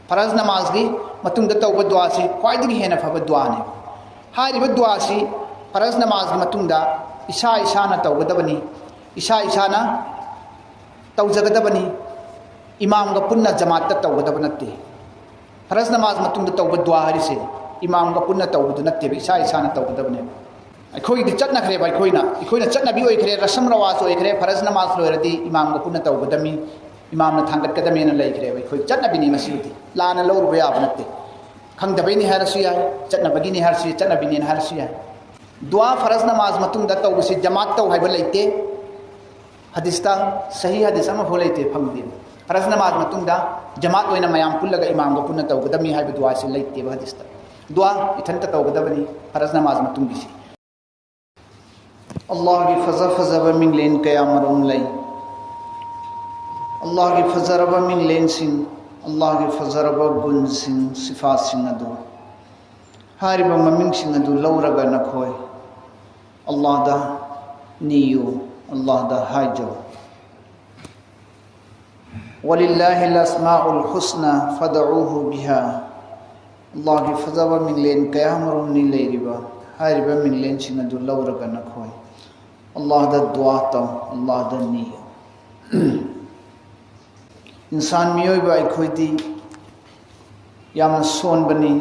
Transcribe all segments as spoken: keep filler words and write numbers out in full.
ꯐꯔꯖ ꯅꯃꯥꯖꯒꯤ ꯃꯇꯨꯡꯗ ꯇꯧꯕ ꯗꯨꯋꯥꯁꯤ ꯈ꯭ꯋꯥꯏꯗꯒꯤ ꯍꯦꯟꯅ ꯐꯕ ꯗꯨꯋꯥꯅꯤ꯫ ꯍꯥꯏꯔꯤꯕ ꯗꯨꯋꯥꯁꯤ ꯐꯔꯖ ꯅꯃꯥꯖꯒꯤ ꯃꯇꯨꯡꯗ ꯏꯁꯥ ꯏꯁꯥꯅ ꯇꯧꯒꯗꯕꯅꯤ꯫ ꯏꯁꯥ ꯏꯁꯥꯅ ꯇꯧꯖꯒꯗꯕꯅꯤ꯫ ꯏꯃꯥꯝꯒ ꯄꯨꯟꯅ ꯖꯃꯥꯠꯇ ꯇꯧꯒꯗꯕ ꯅꯠꯇꯦ꯫ ꯐꯔꯖ ꯅꯃꯥꯖ ꯃꯇꯨꯡꯗ ꯇꯧꯕ ꯗꯨꯋꯥ ꯍꯥꯏꯔꯤꯁꯦ ꯏꯃꯥꯝꯒ ꯄꯨꯟꯅ ꯇꯧꯕꯗꯨ ꯅꯠꯇꯦꯕ, ꯏꯁꯥ ꯏꯁꯥꯅ ꯇꯧꯒꯗꯕꯅꯦꯕ꯫ ꯑꯩꯈꯣꯏꯒꯤꯗꯤ ꯆꯠꯅꯈ꯭ꯔꯦꯕ, ꯑꯩꯈꯣꯏꯅ ꯑꯩꯈꯣꯏꯅ ꯆꯠꯅꯕꯤ ꯑꯣꯏꯈ꯭ꯔꯦ, ꯔꯁꯝ ꯔꯋꯥꯖ ꯑꯣꯏꯈ꯭ꯔꯦ꯫ ꯐꯔꯖ ꯅꯃꯥꯖ ꯂꯣꯏꯔꯗꯤ ꯏꯃꯥꯝꯒ ꯄꯨꯟꯅ ꯇꯧꯒꯗꯕꯅꯤ, ꯏꯃꯥꯝꯅ ꯊꯥꯡꯒꯠꯀꯗꯕꯅꯤꯅ ꯂꯩꯈ꯭ꯔꯦꯕ꯫ ꯑꯩꯈꯣꯏ ꯆꯠꯅꯕꯤꯅꯤ ꯃꯁꯤꯕꯨꯗꯤ, ꯂꯥꯟꯅ ꯂꯧꯔꯨꯕ ꯌꯥꯕ ꯅꯠꯇꯦ꯫ ꯈꯪꯗꯕꯩꯅꯤ ꯍꯥꯏꯔꯁꯨ ꯌꯥꯏ, ꯆꯠꯅꯕꯒꯤꯅꯤ ꯍꯥꯏꯔꯁꯨ ꯌꯥꯏ, ꯆꯠꯅꯕꯤꯅꯦꯅ ꯍꯥꯏꯔꯁꯨ ꯌꯥꯏ꯫ ꯗꯨꯋꯥ ꯐꯔꯖ ꯅꯃꯥꯖ ꯃꯇꯨꯡꯗ ꯇꯧꯕꯁꯤ ꯖꯃꯥꯠ ꯇꯧ ꯍꯥꯏꯕ ꯂꯩꯇꯦ꯫ ꯍꯗꯤꯁꯇ ꯁꯍꯤ ꯍꯗꯤꯁ ꯑꯃꯐꯥꯎ ꯂꯩꯇꯦ, ꯐꯪꯗꯦ꯫ ꯐꯔꯖ ꯅꯃꯥꯖ ꯃꯇꯨꯡꯗ ꯖꯃꯥꯠ ꯑꯣꯏꯅ ꯃꯌꯥꯝ ꯄꯨꯜꯂꯒ ꯏꯃꯥꯝꯒ ꯄꯨꯟꯅ ꯇꯧꯒꯗꯕꯅꯤ ꯍꯥꯏꯕ ꯗꯨꯋꯥꯁꯤ ꯂꯩꯇꯦꯕ ꯍꯗꯤꯁꯇ꯫ ꯗꯨꯋꯥ ꯏꯊꯟꯇ ꯇꯧꯒꯗꯕꯅꯤ ꯐꯔꯖ ꯅꯃꯥꯖ ꯃꯇꯨꯡꯒꯤꯁꯤ꯫ ꯑꯜꯂꯥꯍꯒꯤ ꯐꯖ ꯐꯖꯕ ꯃꯤꯡꯂꯦꯟ ꯀꯌꯥ ꯃꯔꯨꯝ ꯂꯩ꯫ ꯑꯜꯂꯥꯍꯒꯤ ꯐꯖꯔꯕ ꯃꯤꯡꯂꯦꯟꯁꯤꯡ, ꯑꯜꯂꯥꯍꯒꯤ ꯐꯖꯔꯕ ꯒꯨꯟꯁꯤꯡ, ꯁꯤꯐꯥꯁꯤꯡ ꯑꯗꯨ, ꯍꯥꯏꯔꯤꯕ ꯃꯃꯤꯡꯁꯤꯡ ꯑꯗꯨ ꯂꯧꯔꯒ ꯅꯈꯣꯏ ꯑꯜꯂꯥꯍꯗ ꯅꯤꯌꯨ, ꯑꯜꯂꯥꯍꯗ ꯍꯥꯏꯖꯧ꯫ ولله الأسماء الحسنى فادعوه بها. ꯑꯜꯂꯥꯍꯒꯤ ꯐꯖꯕ ꯃꯤꯡꯂꯦꯟ ꯀꯌꯥ ꯃꯔꯨꯝꯅꯤ ꯂꯩꯔꯤꯕ꯫ ꯍꯥꯏꯔꯤꯕ ꯃꯤꯡꯂꯦꯟꯁꯤꯡ ꯑꯗꯨ ꯂꯧꯔꯒ ꯅꯈꯣꯏ ꯑꯜꯂꯥꯍꯗ ꯗꯨꯋꯥ ꯇꯧ, ꯑꯜꯂꯥꯍꯗ ꯅꯤꯌꯨ꯫ ꯏꯟꯁꯥꯟ ꯃꯤꯑꯣꯏꯕ ꯑꯩꯈꯣꯏꯗꯤ ꯌꯥꯝꯅ ꯁꯣꯟꯕꯅꯤ,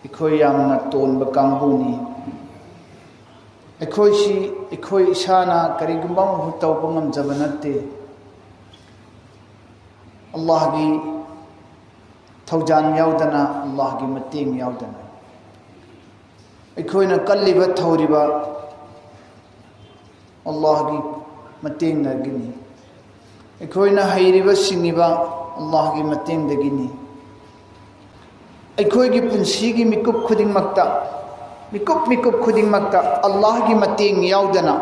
ꯑꯩꯈꯣꯏ ꯌꯥꯝꯅ ꯇꯣꯟꯕ ꯀꯥꯡꯕꯨꯅꯤ꯫ ꯑꯩꯈꯣꯏꯁꯤ ꯑꯩꯈꯣꯏ ꯏꯁꯥꯅ ꯀꯔꯤꯒꯨꯝꯕ ꯑꯃꯐꯥꯎ ꯇꯧꯕ ꯉꯝꯖꯕ ꯅꯠꯇꯦ꯫ ꯑꯜꯂꯥꯍꯒꯤ ꯊꯧꯖꯥꯜ ꯌꯥꯎꯗꯅ, ꯑꯜꯂꯥꯍꯒꯤ ꯃꯇꯦꯡ ꯌꯥꯎꯗꯅ꯫ ꯑꯩꯈꯣꯏꯅ ꯀꯜꯂꯤꯕ ꯊꯧꯔꯤꯕ ꯑꯜꯂꯥꯍꯒꯤ ꯃꯇꯦꯡꯗꯒꯤꯅꯤ꯫ ꯑꯩꯈꯣꯏꯅ ꯍꯩꯔꯤꯕ ꯁꯤꯡꯉꯤꯕ ꯑꯜꯂꯥꯍꯒꯤ ꯃꯇꯦꯡꯗꯒꯤꯅꯤ꯫ ꯑꯩꯈꯣꯏꯒꯤ ꯄꯨꯟꯁꯤꯒꯤ ꯃꯤꯀꯨꯞ ꯈꯨꯗꯤꯡꯃꯛꯇ, ꯃꯤꯀꯨꯞ ꯃꯤꯀꯨꯞ ꯈꯨꯗꯤꯡꯃꯛꯇ ꯑꯜꯂꯥꯍꯒꯤ ꯃꯇꯦꯡ ꯌꯥꯎꯗꯅ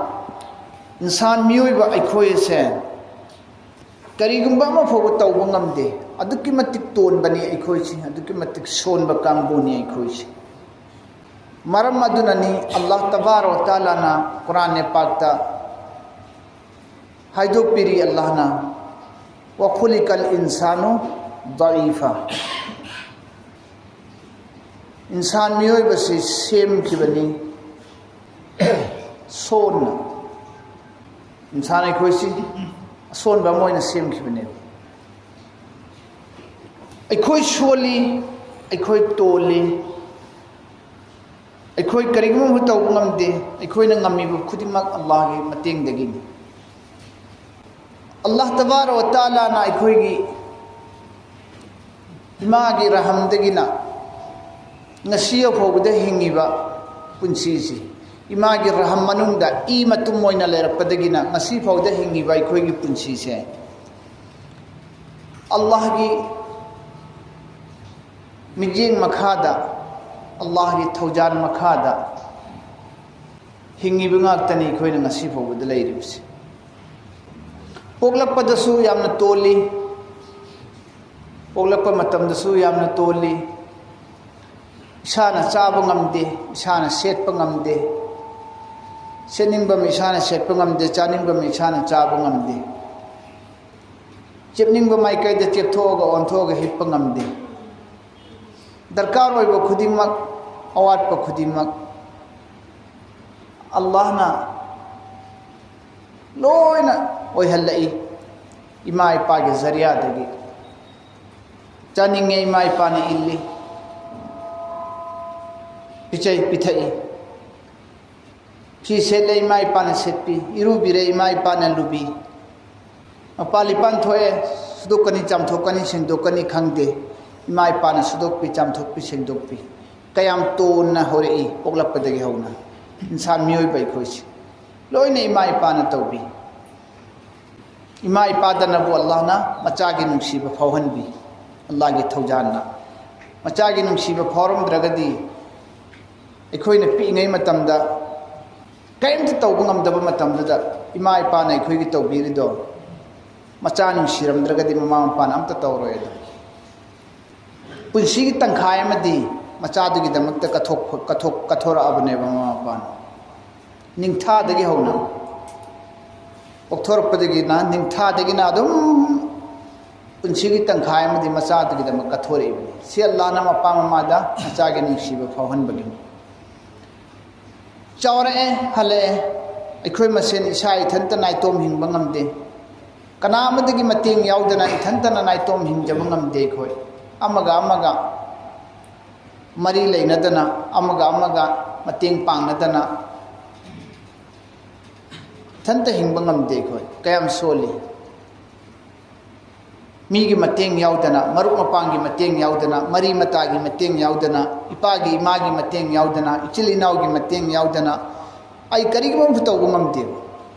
ꯏꯟꯁꯥꯟ ꯃꯤꯑꯣꯏꯕ ꯑꯩꯈꯣꯏ ꯑꯁꯦ ꯀꯔꯤꯒꯨꯝꯕ ꯑꯃ ꯐꯥꯎꯕ ꯇꯧꯕ ꯉꯝꯗꯦ꯫ ꯑꯗꯨꯛꯀꯤ ꯃꯇꯤꯛ ꯇꯣꯟꯕꯅꯤ ꯑꯩꯈꯣꯏꯁꯤ, ꯑꯗꯨꯛꯀꯤ ꯃꯇꯤꯛ ꯁꯣꯟꯕ ꯀꯥꯡꯕꯨꯅꯤ ꯑꯩꯈꯣꯏꯁꯤ꯫ ꯃꯔꯝ ꯑꯗꯨꯅꯅꯤ ꯑꯜꯂꯥꯍ ꯇꯕꯥꯔꯛ ꯋ ꯇꯥꯂꯥꯅ ꯀꯨꯔꯥꯟ ꯄꯥꯛꯇ ꯍꯥꯏꯗꯣꯛꯄꯤꯔꯤ ꯑꯜꯂꯥꯍꯅ, "وخلق الإنسان ضعيفا. ꯏꯟꯁꯥꯟ ꯃꯤꯑꯣꯏꯕꯁꯤ ꯁꯦꯝꯈꯤꯕꯅꯤ ꯁꯣꯟꯅ꯫ ꯏꯟꯁꯥꯟ ꯑꯩꯈꯣꯏꯁꯤ ꯑꯁꯣꯟꯕ ꯑꯃ ꯑꯣꯏꯅ ꯁꯦꯝꯈꯤꯕꯅꯦꯕ꯫ ꯑꯩꯈꯣꯏ ꯁꯣꯜꯂꯤ, ꯑꯩꯈꯣꯏ ꯇꯣꯜꯂꯤ, ꯑꯩꯈꯣꯏ ꯀꯔꯤꯒꯨꯝꯕ ꯑꯃ ꯇꯧꯕ ꯉꯝꯗꯦ꯫ ꯑꯩꯈꯣꯏꯅ ꯉꯝꯃꯤꯕ ꯈꯨꯗꯤꯡꯃꯛ ꯑꯜꯂꯥꯍꯒꯤ ꯃꯇꯦꯡꯗꯒꯤꯅꯤ꯫ ꯑꯜꯂꯥꯍ ꯇꯕꯥꯔꯛ ꯋ ꯇꯥꯂꯥꯅ ꯑꯩꯈꯣꯏꯒꯤ ꯏꯃꯥꯒꯤ ꯔꯍꯝꯗꯒꯤꯅ ꯉꯁꯤ ꯐꯥꯎꯕꯗ ꯍꯤꯡꯉꯤꯕ ꯄꯨꯟꯁꯤꯁꯤ, ꯏꯃꯥꯒꯤ ꯔꯍꯝ ꯃꯅꯨꯡꯗ ꯏ ꯃꯇꯨꯝ ꯑꯣꯏꯅ ꯂꯩꯔꯛꯄꯗꯒꯤꯅ ꯉꯁꯤ ꯐꯥꯎꯕꯗ ꯍꯤꯡꯉꯤꯕ ꯑꯩꯈꯣꯏꯒꯤ ꯄꯨꯟꯁꯤꯁꯦ ꯑꯜꯂꯥꯍꯒꯤ ꯃꯤꯠꯌꯦꯡ ꯃꯈꯥꯗ, ꯑꯜꯂꯥꯍꯒꯤ ꯊꯧꯖꯥꯜ ꯃꯈꯥꯗ ꯍꯤꯡꯉꯤꯕ ꯉꯥꯛꯇꯅꯤ ꯑꯩꯈꯣꯏꯅ ꯉꯁꯤ ꯐꯥꯎꯕꯗ ꯂꯩꯔꯤꯕꯁꯤ꯫ ꯄꯣꯛꯂꯛꯄꯗꯁꯨ ꯌꯥꯝꯅ ꯇꯣꯜꯂꯤ, ꯄꯣꯛꯂꯛꯄ ꯃꯇꯝꯗꯁꯨ ꯌꯥꯝꯅ ꯇꯣꯜꯂꯤ꯫ ꯏꯁꯥꯅ ꯆꯥꯕ ꯉꯝꯗꯦ, ꯏꯁꯥꯅ ꯁꯦꯠꯄ ꯉꯝꯗꯦ, ꯁꯦꯠꯅꯤꯡꯕ ꯑꯃ ꯏꯁꯥꯅ ꯁꯦꯠꯄ ꯉꯝꯗꯦ, ꯆꯥꯅꯤꯡꯕ ꯑꯃ ꯏꯁꯥꯅ ꯆꯥꯕ ꯉꯝꯗꯦ, ꯆꯦꯞꯅꯤꯡꯕ ꯃꯥꯏꯀꯩꯗ ꯆꯦꯞꯊꯣꯛꯑꯒ ꯑꯣꯟꯊꯣꯛꯑꯒ ꯍꯤꯞꯄ ꯉꯝꯗꯦ꯫ ꯗꯔꯀꯥꯔ ꯑꯣꯏꯕ ꯈꯨꯗꯤꯡꯃꯛ, ꯑꯋꯥꯠꯄ ꯈꯨꯗꯤꯡꯃꯛ ꯑꯜꯂꯥꯍꯅ ꯂꯣꯏꯅ ꯑꯣꯏꯍꯜꯂꯛꯏ ꯏꯃꯥ ꯏꯄꯥꯒꯤ ꯖꯔꯤꯌꯥꯗꯒꯤ꯫ ꯆꯥꯅꯤꯡꯉꯦ, ꯏꯃꯥ ꯏꯄꯥꯅ ꯏꯜꯂꯤ, ꯄꯤꯖꯩ, ꯄꯤꯊꯛꯏ꯫ ꯐꯤ ꯁꯦꯠꯂꯦ, ꯏꯃꯥ ꯏꯄꯥꯅ ꯁꯦꯠꯄꯤ꯫ ꯏꯔꯨꯕꯤꯔꯦ, ꯏꯃꯥ ꯏꯄꯥꯅ ꯂꯨꯕꯤ꯫ ꯃꯄꯥꯟ ꯂꯤꯄꯥꯟ ꯊꯣꯛꯑꯦ, ꯁꯨꯗꯣꯛꯀꯅꯤ, ꯆꯥꯝꯊꯣꯛꯀꯅꯤ, ꯁꯦꯡꯗꯣꯛꯀꯅꯤ ꯈꯪꯗꯦ, ꯏꯃꯥ ꯏꯄꯥꯅ ꯁꯨꯗꯣꯛꯄꯤ, ꯆꯥꯝꯊꯣꯛꯄꯤ, ꯁꯦꯡꯗꯣꯛꯄꯤ꯫ ꯀꯌꯥꯝ ꯇꯣꯟꯅ ꯍꯧꯔꯛꯏ ꯄꯣꯛꯂꯛꯄꯗꯒꯤ ꯍꯧꯅ꯫ ꯏꯟꯁꯥꯟ ꯃꯤꯑꯣꯏꯕ ꯑꯩꯈꯣꯏꯁꯦ ꯂꯣꯏꯅ ꯏꯃꯥ ꯏꯄꯥꯅ ꯇꯧꯕꯤ꯫ ꯏꯃꯥ ꯏꯄꯥꯗꯅꯕꯨ ꯑꯜꯂꯥꯍꯅ ꯃꯆꯥꯒꯤ ꯅꯨꯡꯁꯤꯕ ꯐꯥꯎꯍꯟꯕꯤ꯫ ꯑꯜꯂꯥꯍꯒꯤ ꯊꯧꯖꯥꯜꯅ꯫ ꯃꯆꯥꯒꯤ ꯅꯨꯡꯁꯤꯕ ꯐꯥꯎꯔꯝꯗ꯭ꯔꯒꯗꯤ, ꯑꯩꯈꯣꯏꯅ ꯄꯤꯛꯏꯉꯩ ꯃꯇꯝꯗ ꯀꯔꯤꯝꯇ ꯇꯧꯕ ꯉꯝꯗꯕ ꯃꯇꯝꯗꯨꯗ ꯏꯃꯥ ꯏꯄꯥꯅ ꯑꯩꯈꯣꯏꯒꯤ ꯇꯧꯕꯤꯔꯤꯗꯣ, ꯃꯆꯥ ꯅꯨꯡꯁꯤꯔꯝꯗ꯭ꯔꯒꯗꯤ ꯃꯃꯥ ꯃꯄꯥꯅ ꯑꯝꯇ ꯇꯧꯔꯣꯏ ꯑꯗꯣ꯫ ꯄꯨꯟꯁꯤꯒꯤ ꯇꯪꯈꯥꯏ ꯑꯃꯗꯤ ꯃꯆꯥꯗꯨꯒꯤꯗꯃꯛꯇ ꯀꯠꯊꯣꯛ-, ꯀꯠꯊꯣꯛ-, ꯀꯠꯊꯣꯔꯛꯑꯕꯅꯦꯕ ꯃꯃꯥ ꯃꯄꯥꯅ꯫ ꯅꯤꯡꯊꯥꯗꯒꯤ ꯍꯧꯅ, ꯄꯣꯛꯊꯣꯔꯛꯄꯗꯒꯤꯅ, ꯅꯤꯡꯊꯥꯗꯒꯤꯅ ꯑꯗꯨꯝ ꯄꯨꯟꯁꯤꯒꯤ ꯇꯪꯈꯥꯏ ꯑꯃꯗꯤ ꯃꯆꯥꯗꯨꯒꯤꯗꯃꯛ ꯀꯠꯊꯣꯔꯛꯏꯕꯅꯤ꯫ ꯁꯤ ꯑꯜꯂꯥꯅ ꯃꯄꯥ ꯃꯃꯥꯗ ꯃꯆꯥꯒꯤ ꯅꯨꯡꯁꯤꯕ ꯐꯥꯎꯍꯟꯕꯒꯤꯅꯤ꯫ ꯆꯥꯎꯔꯛꯑꯦ, ꯍꯜꯂꯛꯑꯦ, ꯑꯩꯈꯣꯏ ꯃꯁꯦꯟ ꯏꯁꯥ ꯏꯊꯟꯇ ꯅꯥꯏꯇꯣꯝ ꯍꯤꯡꯕ ꯉꯝꯗꯦ꯫ ꯀꯅꯥ ꯑꯃꯗꯒꯤ ꯃꯇꯦꯡ ꯌꯥꯎꯗꯅ ꯏꯊꯟꯇꯅ ꯅꯥꯏꯇꯣꯝ ꯍꯤꯡꯖꯕ ꯉꯝꯗꯦ ꯑꯩꯈꯣꯏ꯫ ꯑꯃꯒ ꯑꯃꯒ ꯃꯔꯤ ꯂꯩꯅꯗꯅ, ꯑꯃꯒ ꯑꯃꯒ ꯃꯇꯦꯡ ꯄꯥꯡꯅꯗꯅ ꯏꯊꯟꯇ ꯍꯤꯡꯕ ꯉꯝꯗꯦ ꯑꯩꯈꯣꯏ꯫ ꯀꯌꯥꯝ ꯁꯣꯜꯂꯤ꯫ ꯃꯤꯒꯤ ꯃꯇꯦꯡ ꯌꯥꯎꯗꯅ, ꯃꯔꯨꯞ ꯃꯄꯥꯡꯒꯤ ꯃꯇꯦꯡ ꯌꯥꯎꯗꯅ, ꯃꯔꯤ ꯃꯇꯥꯒꯤ ꯃꯇꯦꯡ ꯌꯥꯎꯗꯅ, ꯏꯄꯥꯒꯤ ꯏꯃꯥꯒꯤ ꯃꯇꯦꯡ ꯌꯥꯎꯗꯅ, ꯏꯆꯤꯜ ꯏꯅꯥꯎꯒꯤ ꯃꯇꯦꯡ ꯌꯥꯎꯗꯅ ꯑꯩ ꯀꯔꯤꯒꯨꯝꯕ ꯑꯃꯁꯨ ꯇꯧꯕ ꯉꯝꯗꯦꯕ꯫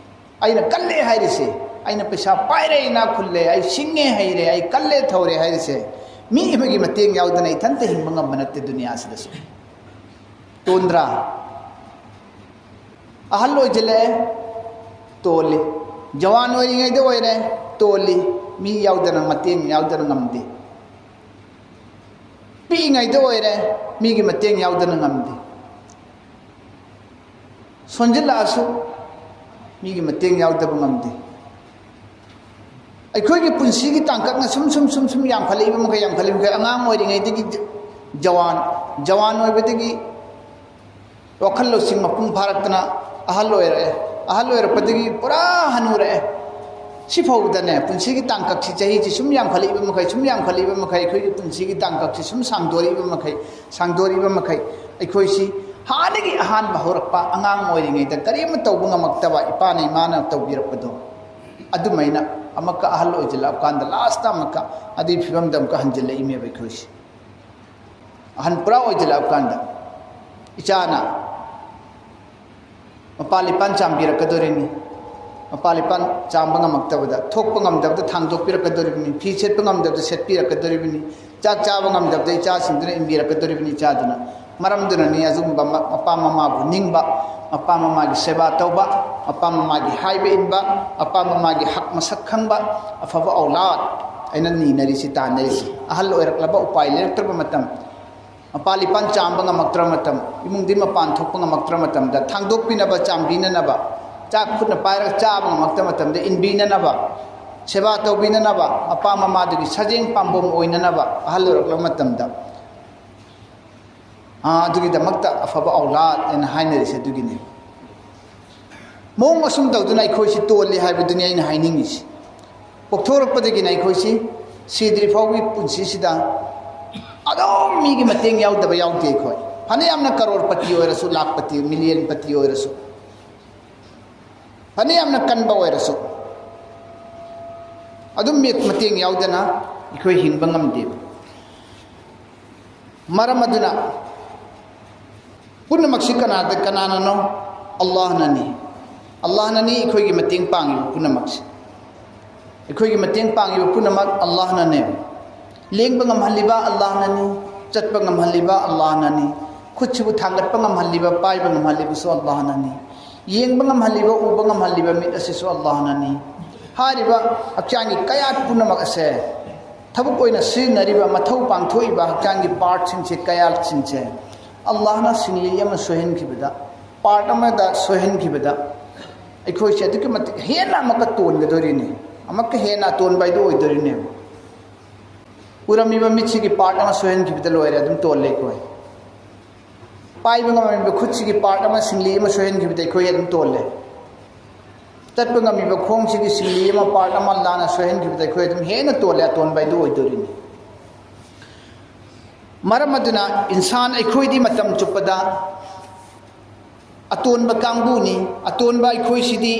ꯑꯩꯅ ꯀꯜꯂꯦ ꯍꯥꯏꯔꯤꯁꯦ, ꯑꯩꯅ ꯄꯩꯁꯥ ꯄꯥꯏꯔꯦ, ꯏꯅꯥꯛ ꯈꯨꯜꯂꯦ, ꯑꯩ ꯁꯤꯡꯉꯦ ꯍꯩꯔꯦ, ꯑꯩ ꯀꯜꯂꯦ ꯊꯧꯔꯦ ꯍꯥꯏꯔꯤꯁꯦ ꯃꯤ ꯑꯃꯒꯤ ꯃꯇꯦꯡ ꯌꯥꯎꯗꯅ ꯏꯊꯟꯇ ꯍꯤꯡꯕ ꯉꯝꯕ ꯅꯠꯇꯦ ꯗꯨꯅꯤꯌꯥꯁꯤꯗꯁꯨ꯫ ꯇꯣꯟꯗ꯭ꯔꯥ? ꯑꯍꯜ ꯑꯣꯏꯁꯤꯜꯂꯛꯑꯦ, ꯇꯣꯜꯂꯤ꯫ ꯖꯋꯥꯟ ꯑꯣꯏꯔꯤꯉꯩꯗ ꯑꯣꯏꯔꯦ, ꯇꯣꯜꯂꯤ꯫ ꯃꯤ ꯌꯥꯎꯗꯅ, ꯃꯇꯦꯡ ꯌꯥꯎꯗꯅ ꯉꯝꯗꯦ꯫ ꯄꯤꯛꯏꯉꯩꯗ ꯑꯣꯏꯔꯦ, ꯃꯤꯒꯤ ꯃꯇꯦꯡ ꯌꯥꯎꯗꯅ ꯉꯝꯗꯦ꯫ ꯁꯣꯟꯖꯤꯜꯂꯛꯑꯁꯨ ꯃꯤꯒꯤ ꯃꯇꯦꯡ ꯌꯥꯎꯗꯕ ꯉꯝꯗꯦ꯫ ꯑꯩꯈꯣꯏꯒꯤ ꯄꯨꯟꯁꯤꯒꯤ ꯇꯥꯡꯀꯛꯅ ꯁꯨꯝ ꯁꯨꯝ ꯁꯨꯝ ꯁꯨꯝ ꯌꯥꯝꯈꯠꯂꯛꯏꯕ ꯃꯈꯩ, ꯌꯥꯝꯈꯠꯂꯛꯏꯕ ꯃꯈꯩ, ꯑꯉꯥꯡ ꯑꯣꯏꯔꯤꯉꯩꯗꯒꯤ ꯖ-, ꯖꯋꯥꯟ, ꯖꯋꯥꯟ ꯑꯣꯏꯕꯗꯒꯤ ꯋꯥꯈꯜ ꯂꯧꯁꯤꯡ ꯃꯄꯨꯡ ꯐꯥꯔꯛꯇꯅ ꯑꯍꯜ ꯑꯣꯏꯔꯛꯑꯦ꯫ ꯑꯍꯜ ꯑꯣꯏꯔꯛꯄꯗꯒꯤ ꯄꯨꯔꯥ ꯍꯅꯨꯔꯛꯑꯦ꯫ ꯁꯤꯐꯥꯎꯗꯅꯦ, ꯄꯨꯟꯁꯤꯒꯤ ꯇꯥꯡꯀꯛꯁꯤ, ꯆꯍꯤꯁꯤ ꯁꯨꯝ ꯌꯥꯝꯈꯠꯂꯛꯏꯕ ꯃꯈꯩ, ꯁꯨꯝ ꯌꯥꯝꯈꯠꯂꯛꯏꯕ ꯃꯈꯩ, ꯑꯩꯈꯣꯏꯒꯤ ꯄꯨꯟꯁꯤꯒꯤ ꯇꯥꯡꯀꯛꯁꯤ ꯁꯨꯝ ꯁꯥꯡꯗꯣꯔꯛꯏꯕ ꯃꯈꯩ, ꯁꯥꯡꯗꯣꯔꯛꯏꯕ ꯃꯈꯩ, ꯑꯩꯈꯣꯏꯁꯤ ꯍꯥꯟꯅꯒꯤ ꯑꯍꯥꯟꯕ ꯍꯧꯔꯛꯄ, ꯑꯉꯥꯡ ꯑꯣꯏꯔꯤꯉꯩꯗ ꯀꯔꯤꯝ ꯇꯧꯕ ꯉꯝꯃꯛꯇꯕ ꯏꯄꯥꯅ ꯏꯃꯥꯅ ꯇꯧꯕꯤꯔꯛꯄꯗꯣ, ꯑꯗꯨꯃꯥꯏꯅ ꯑꯃꯨꯛꯀ ꯑꯍꯜ ꯑꯣꯏꯁꯤꯜꯂꯛꯑꯀꯥꯟꯗ, ꯂꯥꯁꯇ ꯑꯃꯨꯛꯀ ꯑꯗꯨꯒꯤ ꯐꯤꯕꯝꯗ ꯑꯃꯨꯛꯀ ꯍꯟꯖꯤꯜꯂꯛꯏꯅꯦꯕ ꯑꯩꯈꯣꯏꯁꯦ꯫ ꯑꯍꯟ ꯄꯨꯔꯥ ꯑꯣꯏꯁꯤꯜꯂꯛꯑꯀꯥꯟꯗ, ꯏꯆꯥꯅ ꯃꯄꯥ ꯂꯤꯄꯥꯟ ꯆꯥꯝꯕꯤꯔꯛꯀꯗꯣꯔꯤꯅꯤ꯫ ꯃꯄꯥ ꯂꯤꯄꯥꯟ ꯆꯥꯝꯕ ꯉꯝꯃꯛꯇꯕꯗ, ꯊꯣꯛꯄ ꯉꯝꯗꯕꯗ ꯊꯥꯡꯗꯣꯛꯄꯤꯔꯛꯀꯗꯣꯔꯤꯕꯅꯤ, ꯐꯤ ꯁꯦꯠꯄ ꯉꯝꯗꯕꯗ ꯁꯦꯠꯄꯤꯔꯛꯀꯗꯣꯔꯤꯕꯅꯤ, ꯆꯥꯛ ꯆꯥꯕ ꯉꯝꯗꯕꯗ ꯏꯆꯥꯁꯤꯡꯗꯨꯅ ꯏꯟꯕꯤꯔꯛꯀꯗꯣꯔꯤꯕꯅꯤ꯫ ꯏꯆꯥꯗꯨꯅ, ꯃꯔꯝꯗꯨꯅꯅꯤ ꯑꯗꯨꯒꯨꯝꯕ ꯃ-, ꯃꯄꯥ ꯃꯃꯥꯕꯨ ꯅꯤꯡꯕ, ꯃꯄꯥ ꯃꯃꯥꯒꯤ ꯁꯦꯕꯥ ꯇꯧꯕ, ꯃꯄꯥ ꯃꯃꯥꯒꯤ ꯍꯥꯏꯕ ꯏꯟꯕ, ꯃꯄꯥ ꯃꯃꯥꯒꯤ ꯍꯛ ꯃꯁꯛ ꯈꯪꯕ, ꯑꯐꯕ ꯑꯧꯂꯥꯗ ꯑꯩꯅ ꯅꯤꯅꯔꯤꯁꯤ, ꯇꯥꯟꯅꯔꯤꯁꯤ꯫ ꯑꯍꯜ ꯑꯣꯏꯔꯛꯂꯕ, ꯎꯄꯥꯏ ꯂꯩꯔꯛꯇ꯭ꯔꯕ ꯃꯇꯝ, ꯃꯄꯥ ꯂꯤꯄꯥꯟ ꯆꯥꯝꯕ ꯉꯝꯃꯛꯇ꯭ꯔ ꯃꯇꯝ, ꯏꯃꯨꯡꯗꯤ ꯃꯄꯥꯟ ꯊꯣꯛꯄ ꯉꯝꯃꯛꯇ꯭ꯔ ꯃꯇꯝꯗ, ꯊꯥꯡꯗꯣꯛꯄꯤꯅꯕ, ꯆꯥꯝꯕꯤꯅꯅꯕ, ꯆꯥꯛ ꯈꯨꯠꯅ ꯄꯥꯏꯔꯒ ꯆꯥꯕ ꯉꯝꯃꯛꯇ ꯃꯇꯝꯗ ꯏꯟꯕꯤꯅꯅꯕ, ꯁꯦꯕꯥ ꯇꯧꯕꯤꯅꯅꯕ, ꯃꯄꯥ ꯃꯃꯥꯗꯨꯒꯤ ꯁꯖꯦꯡ ꯄꯥꯝꯕꯣꯝ ꯑꯣꯏꯅꯅꯕ ꯑꯍꯜ ꯑꯣꯏꯔꯛꯂꯕ ꯃꯇꯝꯗ, ꯑꯥ, ꯑꯗꯨꯒꯤꯗꯃꯛꯇ ꯑꯐꯕ ꯑꯧꯂꯥꯗ ꯍꯥꯏꯅ ꯍꯥꯏꯅꯔꯤꯁꯦ ꯑꯗꯨꯒꯤꯅꯤ꯫ ꯃꯑꯣꯡ ꯑꯁꯨꯝ ꯇꯧꯗꯨꯅ ꯑꯩꯈꯣꯏꯁꯤ ꯇꯣꯜꯂꯤ ꯍꯥꯏꯕꯗꯨꯅꯤ ꯑꯩꯅ ꯍꯥꯏꯅꯤꯡꯉꯤꯁꯤ꯫ ꯄꯣꯛꯊꯣꯔꯛꯄꯗꯒꯤꯅ ꯑꯩꯈꯣꯏꯁꯤ ꯁꯤꯗ꯭ꯔꯤ ꯐꯥꯎꯒꯤ ꯄꯨꯟꯁꯤꯁꯤꯗ ꯑꯗꯨꯝ ꯃꯤꯒꯤ ꯃꯇꯦꯡ ꯌꯥꯎꯗꯕ ꯌꯥꯎꯗꯦ ꯑꯩꯈꯣꯏ꯫ ꯐꯅꯌꯥꯝꯅ ꯀꯔꯣꯔꯄꯇꯤ ꯑꯣꯏꯔꯁꯨ, ꯂꯥꯈꯄꯇꯤ, ꯃꯤꯂꯤꯌꯟꯄꯇꯤ ꯑꯣꯏꯔꯁꯨ, ꯐꯅꯌꯥꯝꯅ ꯀꯟꯕ ꯑꯣꯏꯔꯁꯨ, ꯑꯗꯨꯝ ꯃꯤ ꯃꯇꯦꯡ ꯌꯥꯎꯗꯅ ꯑꯩꯈꯣꯏ ꯍꯤꯡꯕ ꯉꯝꯗꯦꯕ꯫ ꯃꯔꯝ ꯑꯗꯨꯅ ꯄꯨꯝꯅꯃꯛꯁꯤ ꯀꯅꯥꯗ, ꯀꯅꯥꯅꯅꯣ? ꯑꯜꯂꯥꯍꯅꯅꯤ꯫ ꯑꯜꯂꯥꯍꯅꯅꯤ ꯑꯩꯈꯣꯏꯒꯤ ꯃꯇꯦꯡ ꯄꯥꯡꯉꯤꯕ ꯄꯨꯝꯅꯃꯛꯁꯦ꯫ ꯑꯩꯈꯣꯏꯒꯤ ꯃꯇꯦꯡ ꯄꯥꯡꯉꯤꯕ ꯄꯨꯝꯅꯃꯛ ꯑꯜꯂꯥꯍꯅꯅꯦ꯫ ꯂꯦꯡꯕ ꯉꯝꯍꯜꯂꯤꯕ ꯑꯜꯂꯥꯍꯅꯅꯤ, ꯆꯠꯄ ꯉꯝꯍꯜꯂꯤꯕ ꯑꯜꯂꯥꯍꯅꯅꯤ, ꯈꯨꯠꯁꯤꯕꯨ ꯊꯥꯡꯒꯠꯄ ꯉꯝꯍꯜꯂꯤꯕ, ꯄꯥꯏꯕ ꯉꯝꯍꯜꯂꯤꯕꯁꯨ ꯑꯜꯂꯥꯍꯅꯅꯤ, ꯌꯦꯡꯕ ꯉꯝꯍꯜꯂꯤꯕ, ꯎꯕ ꯉꯝꯍꯜꯂꯤꯕ ꯃꯤꯠ ꯑꯁꯤꯁꯨ ꯑꯜꯂꯥꯍꯅꯅꯤ, ꯍꯥꯏꯔꯤꯕ ꯍꯛꯆꯥꯡꯒꯤ ꯀꯌꯥꯠ ꯄꯨꯝꯅꯃꯛ ꯑꯁꯦ, ꯊꯕꯛ ꯑꯣꯏꯅ ꯁꯤꯖꯤꯟꯅꯔꯤꯕ, ꯃꯊꯧ ꯄꯥꯡꯊꯣꯛꯏꯕ ꯍꯛꯆꯥꯡꯒꯤ ꯄꯥꯔꯠꯁꯤꯡꯁꯦ, ꯀꯌꯥꯠꯁꯤꯡꯁꯦ ꯑꯜꯂꯥꯍꯅ ꯁꯤꯡꯂꯤ ꯑꯃ ꯁꯣꯏꯍꯟꯈꯤꯕꯗ, ꯄꯥꯔꯠ ꯑꯃꯗ ꯁꯣꯏꯍꯟꯈꯤꯕꯗ, ꯑꯩꯈꯣꯏꯁꯦ ꯑꯗꯨꯛꯀꯤ ꯃꯇꯤꯛ ꯍꯦꯟꯅ ꯑꯃꯨꯛꯀ ꯇꯣꯟꯒꯗꯣꯔꯤꯅꯤ, ꯑꯃꯨꯛꯀ ꯍꯦꯟꯅ ꯑꯇꯣꯟꯕ ꯍꯥꯏꯗꯨ ꯑꯣꯏꯗꯣꯔꯤꯅꯦꯕ꯫ ꯎꯔꯝꯃꯤꯕ ꯃꯤꯠꯁꯤꯒꯤ ꯄꯥꯔꯠ ꯑꯃ ꯁꯣꯏꯍꯟꯈꯤꯕꯗ ꯂꯣꯏꯔꯦ, ꯑꯗꯨꯝ ꯇꯣꯜꯂꯦ ꯑꯩꯈꯣꯏ꯫ ꯄꯥꯏꯕ ꯉꯝꯃꯤꯕ ꯈꯨꯠꯁꯤꯒꯤ ꯄꯥꯔꯠ ꯑꯃ, ꯁꯤꯡꯂꯤ ꯑꯃ ꯁꯣꯏꯍꯟꯈꯤꯕꯗ ꯑꯩꯈꯣꯏ ꯑꯗꯨꯝ ꯇꯣꯜꯂꯦ꯫ ꯆꯠꯄ ꯉꯝꯃꯤꯕ ꯈꯣꯡꯁꯤꯒꯤ ꯁꯤꯡꯂꯤ ꯑꯃ, ꯄꯥꯔꯠ ꯑꯃ ꯂꯥꯟꯅ ꯁꯣꯏꯍꯟꯈꯤꯕꯗ ꯑꯩꯈꯣꯏ ꯑꯗꯨꯝ ꯍꯦꯟꯅ ꯇꯣꯜꯂꯦ, ꯑꯇꯣꯟꯕ ꯍꯥꯏꯗꯨ ꯑꯣꯏꯗꯣꯔꯤꯅꯤ꯫ ꯃꯔꯝ ꯑꯗꯨꯅ ꯏꯟꯁꯥꯟ ꯑꯩꯈꯣꯏꯗꯤ ꯃꯇꯝ ꯆꯨꯞꯄꯗ ꯑꯇꯣꯟꯕ ꯀꯥꯡꯕꯨꯅꯤ꯫ ꯑꯇꯣꯟꯕ ꯑꯩꯈꯣꯏꯁꯤꯗꯤ,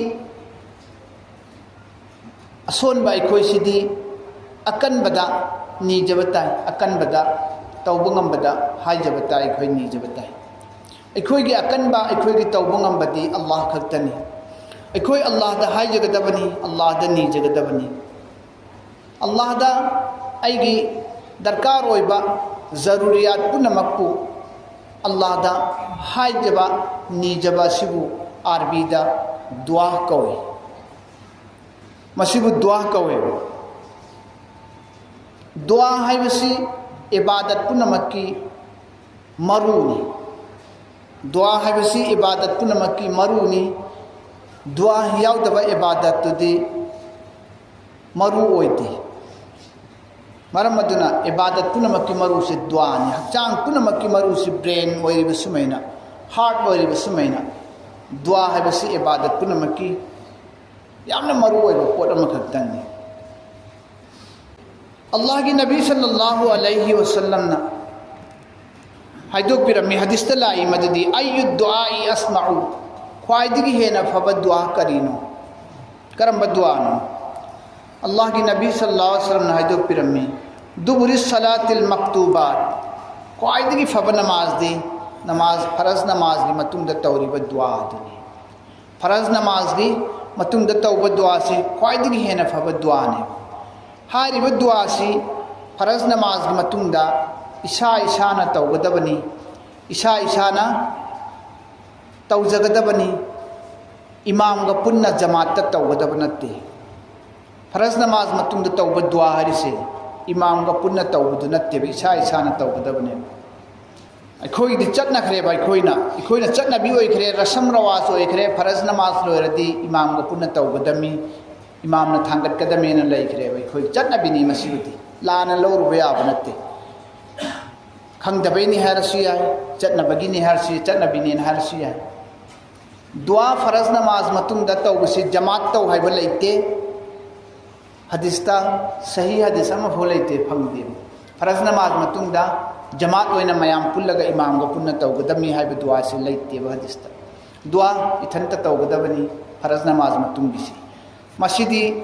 ꯑꯁꯣꯟꯕ ꯑꯩꯈꯣꯏꯁꯤꯗꯤ ꯑꯀꯟꯕꯗ ꯅꯤꯖꯕ ꯇꯥꯏ, ꯑꯀꯟꯕꯗ ꯇꯧꯕ ꯉꯝꯕꯗ ꯍꯥꯏꯖꯕ ꯇꯥꯏ, ꯑꯩꯈꯣꯏ ꯅꯤꯖꯕ ꯇꯥꯏ꯫ ꯑꯩꯈꯣꯏꯒꯤ ꯑꯀꯟꯕ, ꯑꯩꯈꯣꯏꯒꯤ ꯇꯧꯕ ꯉꯝꯕꯗꯤ ꯑꯜꯂꯥꯍ ꯈꯛꯇꯅꯤ꯫ ꯑꯩꯈꯣꯏ ꯑꯜꯂꯥꯍꯗ ꯍꯥꯏꯖꯒꯗꯕꯅꯤ, ꯑꯜꯂꯥꯍꯗ ꯅꯤꯖꯒꯗꯕꯅꯤ꯫ ꯑꯜꯂꯥꯍꯗ ꯑꯩꯒꯤ ꯗꯔꯀꯥꯔ ꯑꯣꯏꯕ ꯖꯔꯨꯔꯤꯌꯥꯠ ꯄꯨꯝꯅꯃꯛꯄꯨ ꯑꯜꯂꯥꯍꯗ ꯍꯥꯏꯖꯕ, ꯅꯤꯖꯕ ꯑꯁꯤꯕꯨ ꯑꯥꯔꯕꯤꯗ ꯗꯨꯋꯥ ꯀꯧꯏ꯫ ꯃꯁꯤꯕꯨ ꯗꯨꯋꯥ ꯀꯧꯋꯦꯕ꯫ ꯗꯨꯋꯥ ꯍꯥꯏꯕꯁꯤ ꯏꯕꯥꯗꯠ ꯄꯨꯝꯅꯃꯛꯀꯤ ꯃꯔꯨꯅꯤ꯫ ꯗꯨꯋꯥ ꯍꯥꯏꯕꯁꯤ ꯏꯕꯥꯗꯠ ꯄꯨꯝꯅꯃꯛꯀꯤ ꯃꯔꯨꯅꯤ꯫ ꯗꯨꯋꯥ ꯌꯥꯎꯗꯕ ꯏꯕꯥꯗꯠꯇꯨꯗꯤ ꯃꯔꯨ ꯑꯣꯏꯗꯦ꯫ ꯃꯔꯝ ꯑꯗꯨꯅ ꯏꯕꯥꯗꯠ ꯄꯨꯝꯅꯃꯛꯀꯤ ꯃꯔꯨꯁꯤ ꯗꯨꯋꯥꯅꯤ꯫ ꯍꯛꯆꯥꯡ ꯄꯨꯝꯅꯃꯛꯀꯤ ꯃꯔꯨꯁꯤ brain ꯑꯣꯏꯔꯤꯕ ꯁꯨꯃꯥꯏꯅ, heart ꯑꯣꯏꯔꯤꯕ ꯁꯨꯃꯥꯏꯅ, ꯗꯨꯋꯥ ꯍꯥꯏꯕꯁꯤ ꯏꯕꯥꯗꯠ ꯄꯨꯝꯅꯃꯛꯀꯤ ꯌꯥꯝꯅ ꯃꯔꯨ ꯑꯣꯏꯕ ꯄꯣꯠ ꯑꯃꯈꯛꯇꯪꯅꯤ꯫ ꯑꯜꯂꯥꯍꯒꯤ ꯅꯕꯤ ꯁꯜꯂꯜꯂꯥꯍꯨ ꯑꯂꯩꯍꯤ ꯋꯁꯜꯂꯝꯅ ꯍꯥꯏꯗꯣꯛꯄꯤꯔꯝꯃꯤ, ꯍꯗꯤꯁꯇ ꯂꯥꯛꯏ ꯃꯗꯨꯗꯤ, "ꯑꯩꯌꯨ ꯗꯨꯑꯥꯏ ꯑꯁꯃꯎ", ꯈ꯭ꯋꯥꯏꯗꯒꯤ ꯍꯦꯟꯅ ꯐꯕ ꯗꯨꯋꯥ ꯀꯔꯤꯅꯣ? ꯀꯔꯝꯕ ꯗꯨꯋꯥꯅꯣ? ꯑꯜꯂꯥꯍꯒꯤ ꯅꯕꯤ ꯁꯜꯂꯜꯂꯥꯍꯨ ꯑꯂꯩꯍꯤ ꯋꯁꯜꯂꯝꯅ ꯍꯥꯏꯗꯣꯛꯄꯤꯔꯝꯃꯤ, "ꯗꯨꯕꯨꯔꯤ ꯁꯂꯥꯇꯤꯜ ꯃꯛꯇꯨꯕꯥꯠ", ꯈ꯭ꯋꯥꯏꯗꯒꯤ ꯐꯕ ꯅꯃꯥꯖꯗꯤ ꯅꯃꯥꯖ, ꯐꯔꯖ ꯅꯃꯥꯖꯒꯤ ꯃꯇꯨꯡꯗ ꯇꯧꯔꯤꯕ ꯗꯨꯋꯥ ꯑꯗꯨꯅꯤ꯫ ꯐꯔꯖ ꯅꯃꯥꯖꯒꯤ ꯃꯇꯨꯡꯗ ꯇꯧꯕ ꯗꯨꯋꯥꯁꯤ ꯈ꯭ꯋꯥꯏꯗꯒꯤ ꯍꯦꯟꯅ ꯐꯕ ꯗꯨꯋꯥꯅꯤ꯫ ꯍꯥꯏꯔꯤꯕ ꯗꯨꯋꯥꯁꯤ ꯐꯔꯖ ꯅꯃꯥꯖꯒꯤ ꯃꯇꯨꯡꯗ ꯏꯁꯥ ꯏꯁꯥꯅ ꯇꯧꯒꯗꯕꯅꯤ, ꯏꯁꯥ ꯏꯁꯥꯅ ꯇꯧꯖꯒꯗꯕꯅꯤ, ꯏꯃꯥꯝꯒ ꯄꯨꯟꯅ ꯖꯃꯥꯠꯇ ꯇꯧꯒꯗꯕ ꯅꯠꯇꯦ꯫ ꯐꯔꯖ ꯅꯃꯥꯖ ꯃꯇꯨꯡꯗ ꯇꯧꯕ ꯗꯨꯋꯥ ꯍꯥꯏꯔꯤꯁꯦ ꯏꯃꯥꯝꯒ ꯄꯨꯟꯅ ꯇꯧꯕꯗꯨ ꯅꯠꯇꯦꯕ, ꯏꯁꯥ ꯏꯁꯥꯅ ꯇꯧꯒꯗꯕꯅꯦꯕ꯫ ꯑꯩꯈꯣꯏꯒꯤꯗꯤ ꯆꯠꯅꯈ꯭ꯔꯦꯕ, ꯑꯩꯈꯣꯏꯅ, ꯑꯩꯈꯣꯏꯅ ꯆꯠꯅꯕꯤ ꯑꯣꯏꯈ꯭ꯔꯦ, ꯔꯁꯝ ꯔꯋꯥꯖ ꯑꯣꯏꯈ꯭ꯔꯦ, ꯐꯔꯖ ꯅꯃꯥꯖ ꯂꯣꯏꯔꯗꯤ ꯏꯃꯥꯝꯒ ꯄꯨꯟꯅ ꯇꯧꯒꯗꯕꯅꯤ, ꯏꯃꯥꯝꯅ ꯊꯥꯡꯒꯠꯀꯗꯕꯅꯤꯅ ꯂꯩꯈ꯭ꯔꯦꯕ꯫ ꯑꯩꯈꯣꯏ ꯆꯠꯅꯕꯤꯅꯤ ꯃꯁꯤꯕꯨꯗꯤ, ꯂꯥꯟꯅ ꯂꯧꯔꯨꯕ ꯌꯥꯕ ꯅꯠꯇꯦ꯫ ꯈꯪꯗꯕꯩꯅꯤ ꯍꯥꯏꯔꯁꯨ ꯌꯥꯏ, ꯆꯠꯅꯕꯒꯤꯅꯤ ꯍꯥꯏꯔꯁꯨ ꯌꯥꯏ, ꯆꯠꯅꯕꯤꯅꯦꯅ ꯍꯥꯏꯔꯁꯨ ꯌꯥꯏ꯫ ꯗꯨꯋꯥ ꯐꯔꯖ ꯅꯃꯥꯖ ꯃꯇꯨꯡꯗ ꯇꯧꯕꯁꯤ ꯖꯃꯥꯠ ꯇꯧ ꯍꯥꯏꯕ ꯂꯩꯇꯦ꯫ ꯍꯗꯤꯁꯇ ꯁꯍꯤ ꯍꯗꯤꯁ ꯑꯃꯐꯥꯎ ꯂꯩꯇꯦ, ꯐꯪꯗꯦ꯫ ꯐꯔꯖ ꯅꯃꯥꯖ ꯃꯇꯨꯡꯗ ꯖꯃꯥꯠ ꯑꯣꯏꯅ ꯃꯌꯥꯝ ꯄꯨꯜꯂꯒ ꯏꯃꯥꯝꯒ ꯄꯨꯟꯅ ꯇꯧꯒꯗꯕꯅꯤ ꯍꯥꯏꯕ ꯗꯨꯋꯥꯁꯤ ꯂꯩꯇꯦꯕ ꯍꯗꯤꯁꯇ꯫ ꯗꯨꯋꯥ ꯏꯊꯟꯇ ꯇꯧꯒꯗꯕꯅꯤ ꯐꯔꯖ ꯅꯃꯥꯖ ꯃꯇꯨꯡꯒꯤꯁꯤ꯫ ꯃꯁꯤꯗꯤ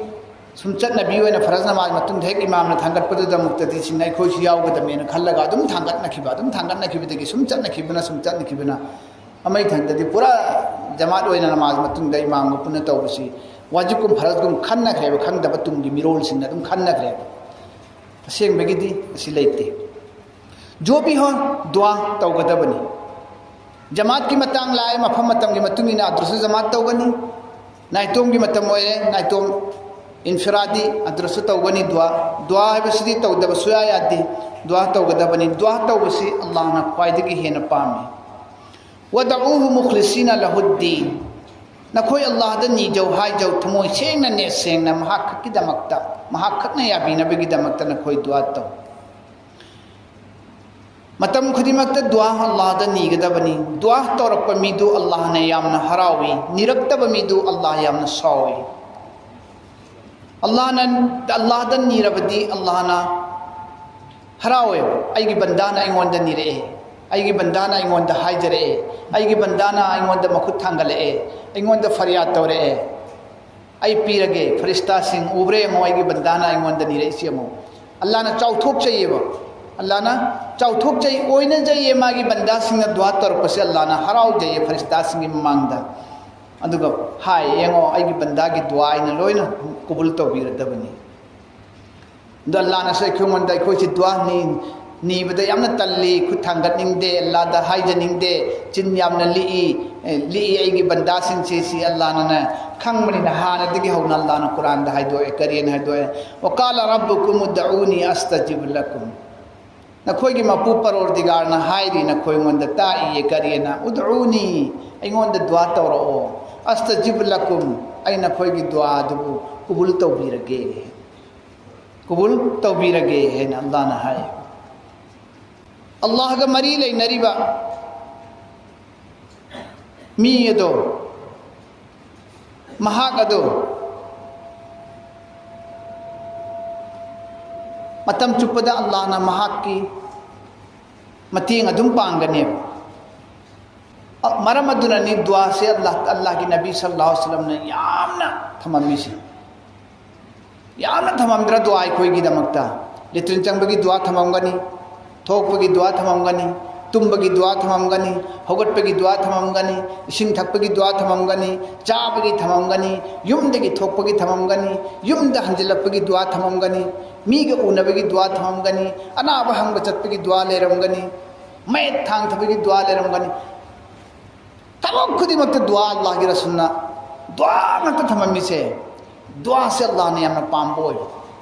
ꯁꯨꯝ ꯆꯠꯅꯕꯤ ꯑꯣꯏꯅ ꯐꯔꯖ ꯅꯃꯥꯖ ꯃꯇꯨꯡꯗ ꯍꯦꯛ ꯏꯃꯥꯝꯅ ꯊꯥꯡꯒꯠꯄꯗꯨꯗꯃꯛꯇꯗꯤ ꯁꯤꯡꯅ ꯑꯩꯈꯣꯏꯁꯨ ꯌꯥꯎꯒꯗꯕꯅꯦꯅ ꯈꯜꯂꯒ ꯑꯗꯨꯝ ꯊꯥꯡꯒꯠꯅꯈꯤꯕ, ꯑꯗꯨꯝ ꯊꯥꯡꯒꯠꯅꯈꯤꯕꯗꯒꯤ ꯁꯨꯝ ꯆꯠꯅꯈꯤꯕꯅ, ꯁꯨꯝ ꯆꯠꯅꯈꯤꯕꯅ, ꯑꯃ ꯏꯊꯟꯗꯗꯤ ꯄꯨꯔꯥ ꯖꯃꯥꯠ ꯑꯣꯏꯅ ꯅꯃꯥꯖ ꯃꯇꯨꯡꯗ ꯏꯃꯥꯝꯒ ꯄꯨꯟꯅ ꯇꯧꯕꯁꯤ ꯋꯥꯖꯤꯕꯀꯨꯝ ꯐꯔꯖꯒꯨꯝ ꯈꯟꯅꯈ꯭ꯔꯦꯕ, ꯈꯪꯗꯕ ꯇꯨꯡꯒꯤ ꯃꯤꯔꯣꯜꯁꯤꯡꯅ ꯑꯗꯨꯝ ꯈꯟꯅꯈ꯭ꯔꯦꯕ꯫ ꯑꯁꯦꯡꯕꯒꯤꯗꯤ ꯑꯁꯤ ꯂꯩꯇꯦ꯫ ꯖꯣ ꯚꯤ ꯍꯣ, ꯗꯨꯋꯥ ꯇꯧꯒꯗꯕꯅꯤ꯫ ꯖꯃꯥꯠꯀꯤ ꯃꯇꯥꯡ ꯂꯥꯛꯑꯦ, ꯃꯐꯝ ꯃꯇꯝꯒꯤ ꯃꯇꯨꯡ ꯏꯟꯅ ꯑꯗꯨꯁꯨ ꯖꯃꯥꯠ ꯇꯧꯒꯅꯤ꯫ ꯅꯥꯏꯇꯣꯝꯒꯤ ꯃꯇꯝ ꯑꯣꯏꯔꯦ, ꯅꯥꯏꯇꯣꯝ ꯏꯟꯐꯤꯔꯥꯗꯤ ꯑꯗꯨꯁꯨ ꯇꯧꯒꯅꯤ ꯗꯨꯋꯥ꯫ ꯗꯨꯋꯥ ꯍꯥꯏꯕꯁꯤꯗꯤ ꯇꯧꯗꯕ ꯁꯨꯌꯥ ꯌꯥꯗꯦ, ꯗꯨꯋꯥ ꯇꯧꯒꯗꯕꯅꯤ꯫ ꯗꯨꯋꯥ ꯇꯧꯕꯁꯤ ꯑꯜꯂꯥꯍꯅ ꯈ꯭ꯋꯥꯏꯗꯒꯤ ꯍꯦꯟꯅ ꯄꯥꯝꯃꯤ꯫ "ꯋꯗꯎꯍꯨ ꯃꯨꯈꯂꯤꯁꯤꯅ ꯂꯍꯨꯗꯗꯤꯟ", ꯅꯈꯣꯏ ꯑꯜꯂꯥꯍꯗ ꯅꯤꯖꯧ ꯍꯥꯏꯖꯧ, ꯊꯃꯣꯏ ꯁꯦꯡꯅ, ꯅꯦꯠ ꯁꯦꯡꯅ, ꯃꯍꯥꯛ ꯈꯛꯀꯤꯗꯃꯛꯇ, ꯃꯍꯥꯛ ꯈꯛꯅ ꯌꯥꯕꯤꯅꯕꯒꯤꯗꯃꯛꯇ ꯅꯈꯣꯏ ꯗꯨꯋꯥ ꯇꯧ꯫ ꯃꯇꯝ ꯈꯨꯗꯤꯡꯃꯛꯇ ꯗꯨꯋꯥ ꯑꯜꯂꯥꯍꯗ ꯅꯤꯒꯗꯕꯅꯤ꯫ ꯗꯨꯋꯥ ꯇꯧꯔꯛꯄ ꯃꯤꯗꯨ ꯑꯜꯂꯥꯍꯅ ꯌꯥꯝꯅ ꯍꯔꯥꯎꯏ, ꯅꯤꯔꯛꯇꯕ ꯃꯤꯗꯨ ꯑꯜꯂꯥꯍ ꯌꯥꯝꯅ ꯁꯥꯎꯏ꯫ ꯑꯜꯂꯥꯍꯅ, ꯑꯜꯂꯥꯍꯗ ꯅꯤꯔꯕꯗꯤ ꯑꯜꯂꯥꯍꯅ ꯍꯔꯥꯎꯋꯦꯕ꯫ ꯑꯩꯒꯤ ꯕꯟꯗꯥꯅ ꯑꯩꯉꯣꯟꯗ ꯅꯤꯔꯛꯑꯦ, ꯑꯩꯒꯤ ꯕꯟꯗꯥꯅ ꯑꯩꯉꯣꯟꯗ ꯍꯥꯏꯖꯔꯛꯑꯦ, ꯑꯩꯒꯤ ꯕꯟꯗꯥꯅ ꯑꯩꯉꯣꯟꯗ ꯃꯈꯨꯠ ꯊꯥꯡꯒꯠꯂꯛꯑꯦ, ꯑꯩꯉꯣꯟꯗ ꯐꯔꯤꯌꯥꯗ ꯇꯧꯔꯛꯑꯦ, ꯑꯩ ꯄꯤꯔꯒꯦ꯫ ꯐꯔꯤꯁꯇꯥꯁꯤꯡ ꯎꯕ꯭ꯔꯥ ꯌꯦꯡꯉꯣ, ꯑꯩꯒꯤ ꯕꯟꯗꯥꯅ ꯑꯩꯉꯣꯟꯗ ꯅꯤꯔꯛꯏꯁꯦ ꯌꯦꯡꯉꯣ꯫ ꯑꯜꯂꯥꯍꯅ ꯆꯥꯎꯊꯣꯛꯆꯩꯌꯦꯕ, ꯑꯜꯂꯥꯍꯅ ꯆꯥꯎꯊꯣꯛꯆꯩ, ꯑꯣꯏꯅꯖꯩꯌꯦ꯫ ꯃꯥꯒꯤ ꯕꯟꯗꯥꯁꯤꯡꯅ ꯗꯨꯋꯥ ꯇꯧꯔꯛꯄꯁꯦ ꯑꯜꯂꯥꯍꯅ ꯍꯔꯥꯎꯖꯩꯌꯦ ꯐꯔꯤꯁꯇꯥꯁꯤꯡꯒꯤ ꯃꯃꯥꯡꯗ꯫ ꯑꯗꯨꯒ ꯍꯥꯏ, ꯌꯦꯡꯉꯣ, ꯑꯩꯒꯤ ꯕꯟꯗꯥꯒꯤ ꯗꯨꯋꯥ ꯑꯩꯅ ꯂꯣꯏꯅ ꯀꯕꯨꯜ ꯇꯧꯕꯤꯔꯗꯕꯅꯤ꯫ ꯑꯗꯣ ꯑꯜꯂꯥꯍꯅꯁꯨ ꯑꯩꯈꯣꯏꯉꯣꯟꯗ, ꯑꯩꯈꯣꯏꯁꯤ ꯗꯨꯋꯥ ꯅꯤ-, ꯅꯤꯕꯗ ꯌꯥꯝꯅ ꯇꯜꯂꯤ, ꯈꯨꯠ ꯊꯥꯡꯒꯠꯅꯤꯡꯗꯦ, ꯑꯜꯂꯥꯍꯗ ꯍꯥꯏꯖꯅꯤꯡꯗꯦ, ꯆꯤꯟ ꯌꯥꯝꯅ ꯂꯤꯛꯏ, ꯑꯦ, ꯂꯤꯛꯏ ꯑꯩꯒꯤ ꯕꯟꯗꯥꯁꯤꯡꯁꯤ, ꯁꯤ ꯑꯜꯂꯥꯍꯅꯅꯦ ꯈꯪꯕꯅꯤꯅ ꯍꯥꯟꯅꯗꯒꯤ ꯍꯧꯅ ꯑꯜꯂꯥꯍꯅ ꯀꯨꯔꯥꯟꯗ ꯍꯥꯏꯗꯣꯛꯑꯦ, ꯀꯔꯤꯅ ꯍꯥꯏꯗꯣꯛꯑꯦ? "ꯋꯀꯥꯂ ꯔꯕꯨꯀꯨꯝ ꯎꯗꯎꯅꯤ ꯑꯁꯇꯖꯤꯕ ꯂꯀꯨꯝ"꯫ ꯅꯈꯣꯏꯒꯤ ꯃꯄꯨ ꯄꯔꯣꯔꯗꯤꯒꯥꯔꯅ ꯍꯥꯏꯔꯤ, ꯅꯈꯣꯏꯉꯣꯟꯗ ꯇꯥꯛꯏꯌꯦ, ꯀꯔꯤꯅ? "ꯎꯗꯎꯅꯤ", ꯑꯩꯉꯣꯟꯗ ꯗꯨꯋꯥ ꯇꯧꯔꯛꯑꯣ, "ꯑꯁꯇꯖꯤꯕ ꯂꯀꯨꯝ", ꯑꯩ ꯅꯈꯣꯏꯒꯤ ꯗꯨꯋꯥ ꯑꯗꯨꯕꯨ ꯀꯕꯨꯜ ꯇꯧꯕꯤꯔꯒꯦ, ꯀꯕꯨꯜ ꯇꯧꯕꯤꯔꯒꯦ ꯍꯥꯏꯅ ꯑꯜꯂꯥꯍꯅ ꯍꯥꯏ꯫ ꯑꯜꯂꯥꯍꯒ ꯃꯔꯤ ꯂꯩꯅꯔꯤꯕ ꯃꯤ ꯑꯗꯣ, ꯃꯍꯥꯛ ꯑꯗꯣ ꯃꯇꯝ ꯆꯨꯞꯄꯗ ꯑꯜꯂꯥꯍꯅ ꯃꯍꯥꯛꯀꯤ ꯃꯇꯦꯡ ꯑꯗꯨꯝ ꯄꯥꯡꯒꯅꯦꯕ꯫ ꯑ, ꯃꯔꯝ ꯑꯗꯨꯅꯅꯤ ꯗꯨꯋꯥꯁꯦ ꯑꯜꯂꯥꯍ, ꯑꯜꯂꯥꯍꯒꯤ ꯅꯕꯤ ꯁꯜꯂꯜꯂꯥꯍꯨ ꯑꯂꯩꯍꯤ ꯋꯁꯜꯂꯝꯅ ꯌꯥꯝꯅ ꯊꯝꯃꯝꯃꯤꯁꯦ꯫ ꯌꯥꯝꯅ ꯊꯝꯃꯝꯗ꯭ꯔꯥ ꯗꯨꯋꯥ ꯑꯩꯈꯣꯏꯒꯤꯗꯃꯛꯇ? ꯂꯦꯇ꯭ꯔꯤꯟ ꯆꯪꯕꯒꯤ ꯗꯨꯋꯥ ꯊꯝꯃꯝꯒꯅꯤ, ꯊꯣꯛꯄꯒꯤ ꯗꯨꯋꯥ ꯊꯝꯃꯝꯒꯅꯤ, ꯇꯨꯝꯕꯒꯤ ꯗꯨꯋꯥ ꯊꯝꯃꯝꯒꯅꯤ, ꯍꯧꯒꯠꯄꯒꯤ ꯗꯨꯋꯥ ꯊꯝꯃꯝꯒꯅꯤ, ꯏꯁꯤꯡ ꯊꯛꯄꯒꯤ ꯗꯨꯋꯥ ꯊꯝꯃꯝꯒꯅꯤ, ꯆꯥꯕꯒꯤ ꯊꯝꯃꯝꯒꯅꯤ, ꯌꯨꯝꯗꯒꯤ ꯊꯣꯛꯄꯒꯤ ꯊꯝꯃꯝꯒꯅꯤ, ꯌꯨꯝꯗ ꯍꯟꯖꯤꯜꯂꯛꯄꯒꯤ ꯗꯨꯋꯥ ꯊꯝꯃꯝꯒꯅꯤ, ꯃꯤꯒ ꯎꯅꯕꯒꯤ ꯗꯨꯋꯥ ꯊꯝꯃꯝꯒꯅꯤ, ꯑꯅꯥꯕ ꯍꯪꯕ ꯆꯠꯄꯒꯤ ꯗꯨꯋꯥ ꯂꯩꯔꯝꯒꯅꯤ, ꯃꯌꯦꯛ ꯊꯥꯡꯊꯕꯒꯤ ꯗꯨꯋꯥ ꯂꯩꯔꯝꯒꯅꯤ꯫ ꯊꯕꯛ ꯈꯨꯗꯤꯡꯃꯛꯇ ꯗꯨꯋꯥ, ꯑꯜꯂꯥꯍꯒꯤ ꯔꯁꯨꯜꯅ ꯗꯨꯋꯥ ꯉꯥꯛꯇ ꯊꯝꯃꯝꯃꯤꯁꯦ, ꯗꯨꯋꯥꯁꯦ ꯑꯜꯂꯥꯍꯅ ꯌꯥꯝꯅ ꯄꯥꯝꯕ ꯑꯣꯏꯕ꯫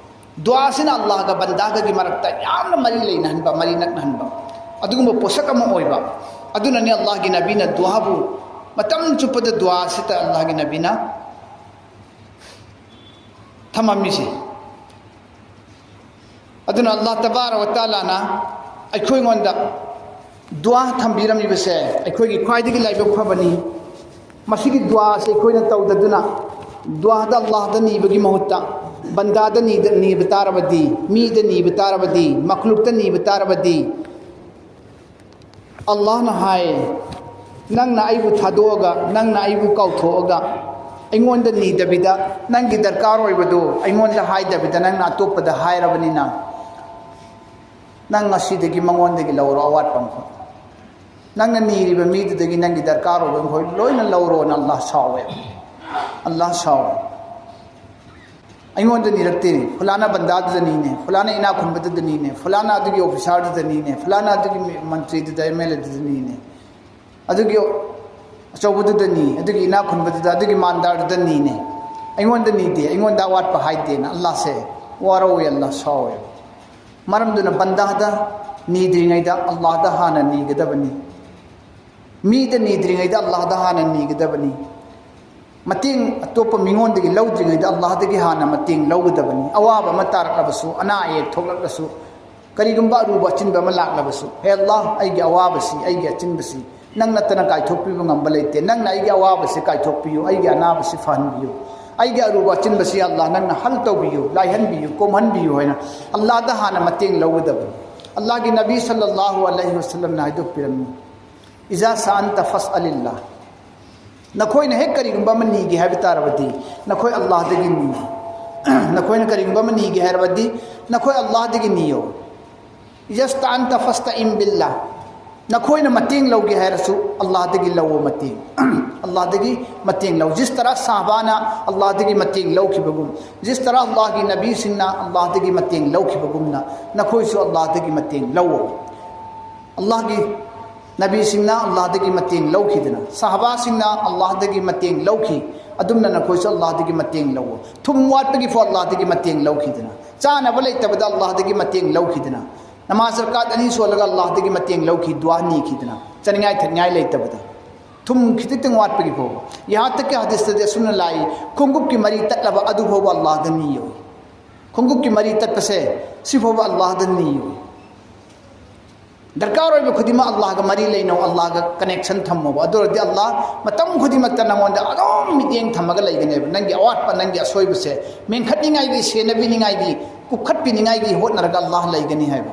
ꯗꯨꯋꯥꯁꯤꯅ ꯑꯜꯂꯥꯍꯒ ꯕꯟꯗꯥꯒꯒꯤ ꯃꯔꯛꯇ ꯌꯥꯝꯅ ꯃꯔꯤ ꯂꯩꯅꯍꯟꯕ, ꯃꯔꯤ ꯅꯛꯅꯍꯟꯕ ꯑꯗꯨꯒꯨꯝꯕ ꯄꯣꯠꯁꯛ ꯑꯃ ꯑꯣꯏꯕ꯫ ꯑꯗꯨꯅꯅꯤ ꯑꯜꯂꯥꯍꯒꯤ ꯅꯕꯤꯅ ꯗꯨꯋꯥꯕꯨ ꯃꯇꯝ ꯆꯨꯞꯄꯗ ꯗꯨꯋꯥꯁꯤꯗ ꯑꯜꯂꯥꯍꯒꯤ ꯅꯕꯤꯅ ꯊꯝꯃꯝꯃꯤꯁꯦ꯫ ꯑꯗꯨꯅ ꯑꯜꯂꯥꯍ ꯇꯕꯥꯔꯛ ꯋ ꯇꯥꯂꯥꯅ ꯑꯩꯈꯣꯏꯉꯣꯟꯗ ꯗꯨꯋꯥ ꯊꯝꯕꯤꯔꯝꯃꯤꯕꯁꯦ ꯑꯩꯈꯣꯏꯒꯤ ꯈ꯭ꯋꯥꯏꯗꯒꯤ ꯂꯥꯏꯕꯛ ꯐꯕꯅꯤ꯫ ꯃꯁꯤꯒꯤ ꯗꯨꯋꯥꯁꯦ ꯑꯩꯈꯣꯏꯅ ꯇꯧꯗꯗꯨꯅ, ꯗꯨꯋꯥꯗ ꯑꯜꯂꯥꯍꯗ ꯅꯤꯕꯒꯤ ꯃꯍꯨꯠꯇ ꯕꯟꯗꯥꯗ ꯅꯤꯕ ꯇꯥꯔꯕꯗꯤ, ꯃꯤꯗ ꯅꯤꯕ ꯇꯥꯔꯕꯗꯤ, ꯃꯈꯂꯨꯛꯇ ꯅꯤꯕ ꯇꯥꯔꯕꯗꯤ, ꯑꯜꯂꯥꯍꯅ ꯍꯥꯏ, "ꯅꯪꯅ ꯑꯩꯕꯨ ꯊꯥꯗꯣꯛꯑꯒ, ꯅꯪꯅ ꯑꯩꯕꯨ ꯀꯥꯎꯊꯣꯛꯑꯒ, ꯑꯩꯉꯣꯟꯗ ꯅꯤꯗꯕꯤꯗ, ꯅꯪꯒꯤ ꯗꯔꯀꯥꯔ ꯑꯣꯏꯕꯗꯨ ꯑꯩꯉꯣꯟꯗ ꯍꯥꯏꯗꯕꯤꯗ ꯅꯪꯅ ꯑꯇꯣꯞꯄꯗ ꯍꯥꯏꯔꯕꯅꯤꯅ, ꯅꯪ ꯉꯁꯤꯗꯒꯤ ꯃꯉꯣꯟꯗꯒꯤ ꯂꯧꯔꯣ ꯑꯋꯥꯠꯄ ꯃꯈꯩ꯫ ꯅꯪꯅ ꯅꯤꯔꯤꯕ ꯃꯤꯗꯨꯗꯒꯤ ꯅꯪꯒꯤ ꯗꯔꯀꯥꯔ ꯑꯣꯏꯕ ꯃꯈꯩ ꯂꯣꯏꯅ ꯂꯧꯔꯣꯅ" ꯑꯜꯂꯥꯍ ꯁꯥꯎꯋꯦ꯫ ꯑꯜꯂꯥꯍ ꯁꯥꯎꯋꯦ꯫ ꯑꯩꯉꯣꯟꯗ ꯅꯤꯔꯛꯇꯦꯅꯦ, ꯐꯨꯂꯥꯅ ꯕꯟꯗꯥꯗꯨꯗ ꯅꯤꯅꯦ, ꯐꯨꯂꯥꯅ ꯏꯅꯥꯛ ꯈꯨꯟꯕꯗꯨꯗ ꯅꯤꯅꯦ, ꯐꯨꯂꯥꯅ ꯑꯗꯨꯒꯤ ꯑꯣꯐꯤꯁꯥꯔꯗꯨꯗ ꯅꯤꯅꯦ, ꯐꯨꯂꯥꯅ ꯑꯗꯨꯒꯤ ꯃꯟꯇ꯭ꯔꯤꯗꯨꯗ, ꯑꯦꯝ ꯑꯦꯜ ꯑꯦꯗꯨꯗ ꯅꯤꯅꯦ, ꯑꯗꯨꯒꯤ ꯑꯆꯧꯕꯗꯨꯗ ꯅꯤ, ꯑꯗꯨꯒꯤ ꯏꯅꯥꯛ ꯈꯨꯟꯕꯗꯨꯗ, ꯑꯗꯨꯒꯤ ꯃꯥꯟꯗꯥꯔꯗꯨꯗ ꯅꯤꯅꯦ꯫ ꯑꯩꯉꯣꯟꯗ ꯅꯤꯗꯦ, ꯑꯩꯉꯣꯟꯗ ꯑꯋꯥꯠꯄ ꯍꯥꯏꯗꯦꯅ ꯑꯜꯂꯥꯍꯁꯦ ꯋꯥꯔꯧꯋꯦ, ꯑꯜꯂꯥꯍ ꯁꯥꯎꯋꯦ꯫ ꯃꯔꯝꯗꯨꯅ ꯕꯟꯗꯥꯗ ꯅꯤꯗ꯭ꯔꯤꯉꯩꯗ ꯑꯜꯂꯥꯍꯗ ꯍꯥꯟꯅ ꯅꯤꯒꯗꯕꯅꯤ꯫ ꯃꯤꯗ ꯅꯤꯗ꯭ꯔꯤꯉꯩꯗ ꯑꯜꯂꯥꯍꯗ ꯍꯥꯟꯅ ꯅꯤꯒꯗꯕꯅꯤ꯫ ꯃꯇꯦꯡ ꯑꯇꯣꯞꯄ ꯃꯤꯉꯣꯟꯗꯒꯤ ꯂꯧꯗ꯭ꯔꯤꯉꯩꯗ ꯑꯜꯂꯥꯍꯗꯒꯤ ꯍꯥꯟꯅ ꯃꯇꯦꯡ ꯂꯧꯒꯗꯕꯅꯤ꯫ ꯑꯋꯥꯕ ꯑꯃ ꯇꯥꯔꯛꯂꯕꯁꯨ, ꯑꯅꯥ ꯑꯌꯦꯛ ꯊꯣꯛꯂꯛꯂꯁꯨ, ꯀꯔꯤꯒꯨꯝꯕ ꯑꯔꯨꯕ ꯑꯆꯤꯟꯕ ꯑꯃ ꯂꯥꯛꯂꯕꯁꯨ, "ꯍꯦ ꯑꯜꯂꯥꯍ, ꯑꯩꯒꯤ ꯑꯋꯥꯕꯁꯤ, ꯑꯩꯒꯤ ꯑꯆꯤꯟꯕꯁꯤ ꯅꯪ ꯅꯠꯇꯅ ꯀꯥꯏꯊꯣꯛꯄꯤꯕ ꯉꯝꯕ ꯂꯩꯇꯦ꯫ ꯅꯪꯅ ꯑꯩꯒꯤ ꯑꯋꯥꯕꯁꯤ ꯀꯥꯏꯊꯣꯛꯄꯤꯌꯨ, ꯑꯩꯒꯤ ꯑꯅꯥꯕꯁꯤ ꯐꯍꯟꯕꯤꯌꯨ, ꯑꯩꯒꯤ ꯑꯔꯨꯕ ꯑꯆꯤꯟꯕꯁꯤ ꯑꯜꯂꯥꯍ ꯅꯪꯅ ꯍꯜ ꯇꯧꯕꯤꯌꯨ, ꯂꯥꯏꯍꯟꯕꯤꯌꯨ, ꯀꯣꯝꯍꯟꯕꯤꯌꯨ" ꯍꯥꯏꯅ ꯑꯜꯂꯥꯍꯗ ꯍꯥꯟꯅ ꯃꯇꯦꯡ ꯂꯧꯒꯗꯕꯅꯤ꯫ ꯑꯜꯂꯥꯍꯒꯤ ꯅꯕꯤ ꯁꯜꯂꯜꯂꯥꯍꯨ ꯑꯂꯩꯍꯤ ꯋꯁꯜꯂꯝꯅ ꯍꯥꯏꯗꯣꯛꯄꯤꯔꯝꯃꯤ, "ꯏꯖꯥ ꯁꯥꯟꯇ ꯐꯁ ꯑꯂꯤꯜꯂꯥꯍ"꯫ ꯅꯈꯣꯏꯅ ꯍꯦꯛ ꯀꯔꯤꯒꯨꯝꯕ ꯑꯃ ꯅꯤꯒꯦ ꯍꯥꯏꯕ ꯇꯥꯔꯕꯗꯤ, ꯅꯈꯣꯏ ꯑꯜꯂꯥꯍꯗꯒꯤ ꯅꯤꯌꯨ꯫ ꯅꯈꯣꯏꯅ ꯀꯔꯤꯒꯨꯝꯕ ꯑꯃ ꯅꯤꯒꯦ ꯍꯥꯏꯔꯕꯗꯤ, ꯅꯈꯣꯏ ꯑꯜꯂꯥꯍꯗꯒꯤ ꯅꯤꯌꯣ꯫ "ꯏꯖꯥ ꯁꯇꯥꯟꯇ ꯐꯁꯇꯏꯟ ꯕꯤꯜꯂꯥꯍ"꯫ ꯅꯈꯣꯏꯅ ꯃꯇꯦꯡ ꯂꯧꯒꯦ ꯍꯥꯏꯔꯁꯨ ꯑꯜꯂꯥꯍꯗꯒꯤ ꯂꯧꯑꯣ ꯃꯇꯦꯡ꯫ ꯑꯜꯂꯥꯍꯗꯒꯤ ꯃꯇꯦꯡ ꯂꯧ꯫ ꯖꯤꯁ ꯇꯔꯥ ꯁꯥꯍꯕꯥꯅ ꯑꯜꯂꯥꯍꯗꯒꯤ ꯃꯇꯦꯡ ꯂꯧꯈꯤꯕꯒꯨꯝ, ꯖꯤꯁ ꯇꯔꯥ ꯑꯜꯂꯥꯍꯒꯤ ꯅꯕꯤꯁꯤꯡꯅ ꯑꯜꯂꯥꯍꯗꯒꯤ ꯃꯇꯦꯡ ꯂꯧꯈꯤꯕꯒꯨꯝꯅ, ꯅꯈꯣꯏꯁꯨ ꯑꯜꯂꯥꯍꯗꯒꯤ ꯃꯇꯦꯡ ꯂꯧꯑꯣ꯫ ꯑꯜꯂꯥꯍꯒꯤ ꯅꯕꯤꯁꯤꯡꯅ ꯑꯜꯂꯥꯍꯗꯒꯤ ꯃꯇꯦꯡ ꯂꯧꯈꯤꯗꯅ, ꯁꯥꯍꯕꯥꯁꯤꯡꯅ ꯑꯜꯂꯥꯍꯗꯒꯤ ꯃꯇꯦꯡ ꯂꯧꯈꯤ, ꯑꯗꯨꯝꯅ ꯅꯈꯣꯏꯁꯨ ꯑꯜꯂꯥꯍꯗꯒꯤ ꯃꯇꯦꯡ ꯂꯧꯑꯣ꯫ ꯊꯨꯝ ꯋꯥꯠꯄꯒꯤ ꯐꯥꯎ ꯑꯜꯂꯥꯍꯗꯒꯤ ꯃꯇꯦꯡ ꯂꯧꯈꯤꯗꯅ, ꯆꯥꯅꯕ ꯂꯩꯇꯕꯗ ꯑꯜꯂꯥꯍꯗꯒꯤ ꯃꯇꯦꯡ ꯂꯧꯈꯤꯗꯅ, ꯅꯃꯥꯖ ꯔꯀꯥꯠ ꯑꯅꯤ ꯁꯣꯜꯂꯒ ꯑꯜꯂꯥꯍꯗꯒꯤ ꯃꯇꯦꯡ ꯂꯧꯈꯤ, ꯗꯨꯋꯥ ꯅꯤꯈꯤꯗꯅ, ꯆꯥꯅꯤꯡꯉꯥꯏ ꯊꯛꯅꯤꯡꯉꯥꯏ ꯂꯩꯇꯕꯗ꯫ ꯊꯨꯝ ꯈꯤꯇꯪ ꯋꯥꯠꯄꯒꯤ ꯐꯥꯎꯕ꯫ ꯌꯥꯍꯥ ꯇꯛ ꯀꯤ ꯍꯗꯤꯁꯇꯗꯤ ꯑꯁꯨꯝꯅ ꯂꯥꯛꯏ, ꯈꯣꯡꯎꯞꯀꯤ ꯃꯔꯤ ꯇꯠꯂꯕ ꯑꯗꯨ ꯐꯥꯎꯕ ꯑꯜꯂꯥꯍꯗ ꯅꯤꯌꯨ꯫ ꯈꯣꯡꯎꯞꯀꯤ ꯃꯔꯤ ꯇꯠꯄꯁꯦ ꯁꯤ ꯐꯥꯎꯕ ꯑꯜꯂꯥꯍꯗ ꯅꯤꯌꯨ꯫ ꯗꯔꯀꯥꯔ ꯑꯣꯏꯕ ꯈꯨꯗꯤꯡꯃꯛ ꯑꯜꯂꯥꯍꯒ ꯃꯔꯤ ꯂꯩꯅꯧ, ꯑꯜꯂꯥꯍꯒ connection ꯊꯝꯃꯣꯕ꯫ ꯑꯗꯨ ꯑꯣꯏꯔꯗꯤ ꯑꯜꯂꯥꯍ ꯃꯇꯝ ꯈꯨꯗꯤꯡꯃꯛꯇ ꯅꯉꯣꯟꯗ ꯑꯗꯨꯝ ꯃꯤꯠꯌꯦꯡ ꯊꯝꯃꯒ ꯂꯩꯒꯅꯦꯕ꯫ ꯅꯪꯒꯤ ꯑꯋꯥꯠꯄ, ꯅꯪꯒꯤ ꯑꯁꯣꯏꯕꯁꯦ ꯃꯦꯟꯈꯠꯅꯤꯡꯉꯥꯏꯒꯤ, ꯁꯦꯟꯅꯕꯤꯅꯤꯡꯉꯥꯏꯒꯤ, ꯀꯨꯞꯈꯠꯄꯤꯅꯤꯡꯉꯥꯏꯒꯤ ꯍꯣꯠꯅꯔꯒ ꯑꯜꯂꯥꯍ ꯂꯩꯒꯅꯤ ꯍꯥꯏꯕ꯫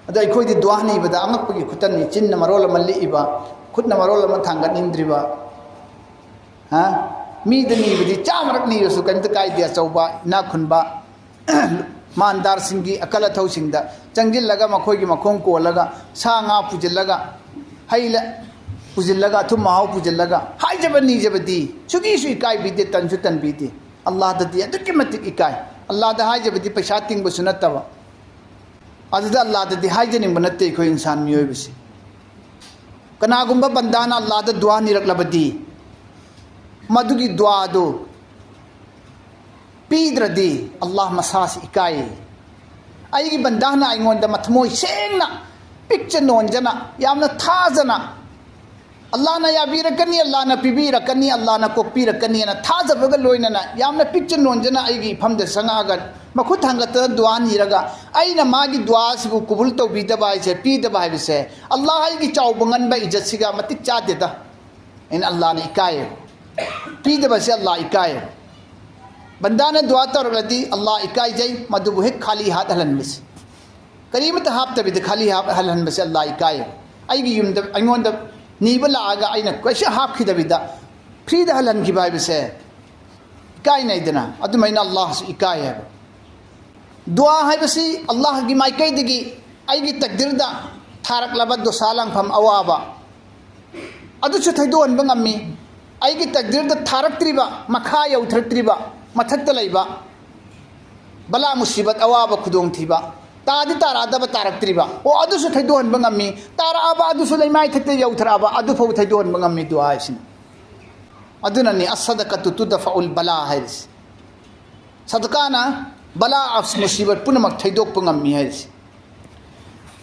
ꯑꯗꯣ ꯑꯩꯈꯣꯏꯗꯤ ꯗꯨꯋꯥ ꯅꯤꯕꯗ ꯑꯉꯛꯄꯒꯤ ꯈꯨꯇꯟꯅꯤ, ꯆꯤꯟꯅ ꯃꯔꯣꯜ ꯑꯃ ꯂꯤꯛꯏꯕ, ꯈꯨꯠꯅ ꯃꯔꯣꯜ ꯑꯃ ꯊꯥꯡꯒꯠꯅꯤꯡꯗ꯭ꯔꯤꯕ꯫ ꯍꯥ? ꯃꯤꯗ ꯅꯤꯕꯗꯤ ꯆꯥꯝꯃꯔꯛ ꯅꯤꯔꯁꯨ ꯀꯔꯤꯝꯇ ꯀꯥꯏꯗꯦ, ꯑꯆꯧꯕ ꯏꯅꯥꯛ ꯈꯨꯟꯕ ꯃꯥꯟꯗꯥꯔꯁꯤꯡꯒꯤ ꯑꯀꯜ ꯑꯊꯧꯁꯤꯡꯗ ꯆꯪꯁꯤꯜꯂꯒ, ꯃꯈꯣꯏꯒꯤ ꯃꯈꯣꯡ ꯀꯣꯜꯂꯒ, ꯁꯥ ꯉꯥ ꯄꯨꯁꯤꯜꯂꯒ, ꯍꯩ ꯂ-, ꯄꯨꯁꯤꯜꯂꯒ, ꯑꯊꯨꯝ ꯑꯍꯥꯎ ꯄꯨꯁꯤꯜꯂꯒ, ꯍꯥꯏꯖꯕ ꯅꯤꯖꯕꯗꯤ ꯁꯨꯒꯤꯁꯨ ꯏꯀꯥꯏꯕꯤꯗꯦ, ꯇꯟꯁꯨ ꯇꯟꯕꯤꯗꯦ꯫ ꯑꯜꯂꯥꯍꯗꯗꯤ ꯑꯗꯨꯛꯀꯤ ꯃꯇꯤꯛ ꯏꯀꯥꯏ꯫ ꯑꯜꯂꯥꯍꯗ ꯍꯥꯏꯖꯕꯗꯤ ꯄꯩꯁꯥ ꯇꯤꯡꯕꯁꯨ ꯅꯠꯇꯕ꯫ ꯑꯗꯨꯗ ꯑꯜꯂꯥꯍꯗꯗꯤ ꯍꯥꯏꯖꯅꯤꯡꯕ ꯅꯠꯇꯦ ꯑꯩꯈꯣꯏ ꯏꯟꯁꯥꯟ ꯃꯤꯑꯣꯏꯕꯁꯤ꯫ ꯀꯅꯥꯒꯨꯝꯕ ꯕꯟꯗꯥꯅ ꯑꯜꯂꯥꯍꯗ ꯗꯨꯋꯥ ꯅꯤꯔꯛꯂꯕꯗꯤ, ꯃꯗꯨꯒꯤ ꯗꯨꯋꯥꯗꯨ ꯄꯤꯗ꯭ꯔꯗꯤ ꯑꯜꯂꯥꯍ ꯃꯁꯥꯁꯤ ꯏꯀꯥꯏ꯫ ꯑꯩꯒꯤ ꯕꯟꯗꯥꯅ ꯑꯩꯉꯣꯟꯗ ꯃꯊꯃꯣꯏ ꯁꯦꯡꯅ, ꯄꯤꯛꯆ ꯅꯣꯟꯖꯅ, ꯌꯥꯝꯅ ꯊꯥꯖꯅ, ꯑꯜꯂꯥꯍꯅ ꯌꯥꯕꯤꯔꯛꯀꯅꯤ, ꯑꯜꯂꯥꯍꯅ ꯄꯤꯕꯤꯔꯛꯀꯅꯤ, ꯑꯜꯂꯥꯍꯅ ꯀꯣꯛꯄꯤꯔꯛꯀꯅꯤ ꯍꯥꯏꯅ ꯊꯥꯖꯕꯒ ꯂꯣꯏꯅꯅ ꯌꯥꯝꯅ ꯄꯤꯛꯆ ꯅꯣꯟꯖꯅ ꯑꯩꯒꯤ ꯏꯐꯝꯗ ꯆꯪꯉꯛꯑꯒ ꯃꯈꯨꯠ ꯊꯥꯡꯒꯠꯇꯅ ꯗꯨꯋꯥ ꯅꯤꯔꯒ ꯑꯩꯅ ꯃꯥꯒꯤ ꯗꯨꯋꯥꯁꯤꯕꯨ ꯀꯕꯨꯜ ꯇꯧꯕꯤꯗꯕ ꯍꯥꯏꯁꯦ, ꯄꯤꯗꯕ ꯍꯥꯏꯕꯁꯦ, ꯑꯜꯂꯥꯍ ꯑꯩꯒꯤ ꯆꯥꯎꯕ ꯉꯟꯕ ꯏꯖꯠꯁꯤꯒ ꯃꯇꯤꯛ ꯆꯥꯗꯦꯗ꯫ ꯑꯩꯅ ꯑꯜꯂꯥꯍꯅ ꯏꯀꯥꯏꯌꯦꯕ꯫ ꯄꯤꯗꯕꯁꯦ ꯑꯜꯂꯥꯍ ꯏꯀꯥꯏꯌꯦꯕ꯫ ꯕꯟꯗꯥꯅ ꯗꯨꯋꯥ ꯇꯧꯔꯒꯗꯤ ꯑꯜꯂꯥꯍ ꯏꯀꯥꯏꯖꯩ, ꯃꯗꯨꯕꯨ ꯍꯦꯛ ꯈꯥꯂꯤ ꯍꯥꯠ ꯍꯜꯍꯟꯕꯁꯦ꯫ ꯀꯔꯤꯃꯠꯇ ꯍꯥꯞꯇꯕꯤꯗ ꯈꯥꯂꯤ ꯍꯥꯞ-, ꯍꯜꯍꯟꯕꯁꯦ ꯑꯜꯂꯥꯍ ꯏꯀꯥꯏꯌꯦꯕ꯫ ꯑꯩꯒꯤ ꯌꯨꯝꯗ ꯑꯩꯉꯣꯟꯗ ꯅꯤꯕ ꯂꯥꯛꯑꯒ ꯑꯩꯅ ꯀꯩꯁꯨ ꯍꯥꯞꯈꯤꯗꯕꯤꯗ ꯐ꯭ꯔꯤꯗ ꯍꯜꯍꯟꯈꯤꯕ ꯍꯥꯏꯕꯁꯦ ꯏꯀꯥꯏꯅꯩꯗꯅ, ꯑꯗꯨꯃꯥꯏꯅ ꯑꯜꯂꯥꯍꯁꯨ ꯏꯀꯥꯏ ꯍꯥꯏꯕ꯫ ꯗꯨꯋꯥ ꯍꯥꯏꯕꯁꯤ ꯑꯜꯂꯥꯍꯒꯤ ꯃꯥꯏꯀꯩꯗꯒꯤ ꯑꯩꯒꯤ ꯇꯛꯗꯤꯔꯗ ꯊꯥꯔꯛꯂꯕ ꯗꯣꯁꯥ ꯂꯥꯡꯐꯝ ꯑꯋꯥꯕ ꯑꯗꯨꯁꯨ ꯊꯩꯗꯣꯛꯍꯟꯕ ꯉꯝꯃꯤ꯫ ꯑꯩꯒꯤ ꯇꯛꯗꯤꯔꯗ ꯊꯥꯔꯛꯇ꯭ꯔꯤꯕ, ꯃꯈꯥ ꯌꯧꯊꯔꯛꯇ꯭ꯔꯤꯕ, ꯃꯊꯛꯇ ꯂꯩꯕ ꯕꯂꯥ ꯃꯨꯁꯤꯕꯠ, ꯑꯋꯥꯕ ꯈꯨꯗꯣꯡꯊꯤꯕ, ꯇꯥꯗꯤ ꯇꯥꯔꯛꯑꯗꯕ ꯇꯥꯔꯛꯇ꯭ꯔꯤꯕ, ꯑꯣ, ꯑꯗꯨꯁꯨ ꯊꯩꯗꯣꯛꯍꯟꯕ ꯉꯝꯃꯤ꯫ ꯇꯥꯔꯛꯑꯕ ꯑꯗꯨꯁꯨ ꯂꯩꯃꯥꯏ ꯊꯛꯇ ꯌꯧꯊꯔꯛꯑꯕ ꯑꯗꯨ ꯐꯥꯎ ꯊꯩꯗꯣꯛꯍꯟꯕ ꯉꯝꯃꯤ ꯗꯨꯋꯥ ꯍꯥꯏꯁꯤꯅ꯫ ꯑꯗꯨꯅꯅꯤ ꯑꯁꯗꯀꯇꯨ ꯇꯨꯗꯐꯎꯜ ꯕꯂꯥ ꯍꯥꯏꯔꯤꯁꯤ꯫ ꯁꯗꯀꯥꯅ ꯕꯂꯥ ꯑꯁ ꯃꯨꯁꯤꯕꯠ ꯄꯨꯝꯅꯃꯛ ꯊꯩꯗꯣꯛꯄ ꯉꯝꯃꯤ ꯍꯥꯏꯔꯤꯁꯤ꯫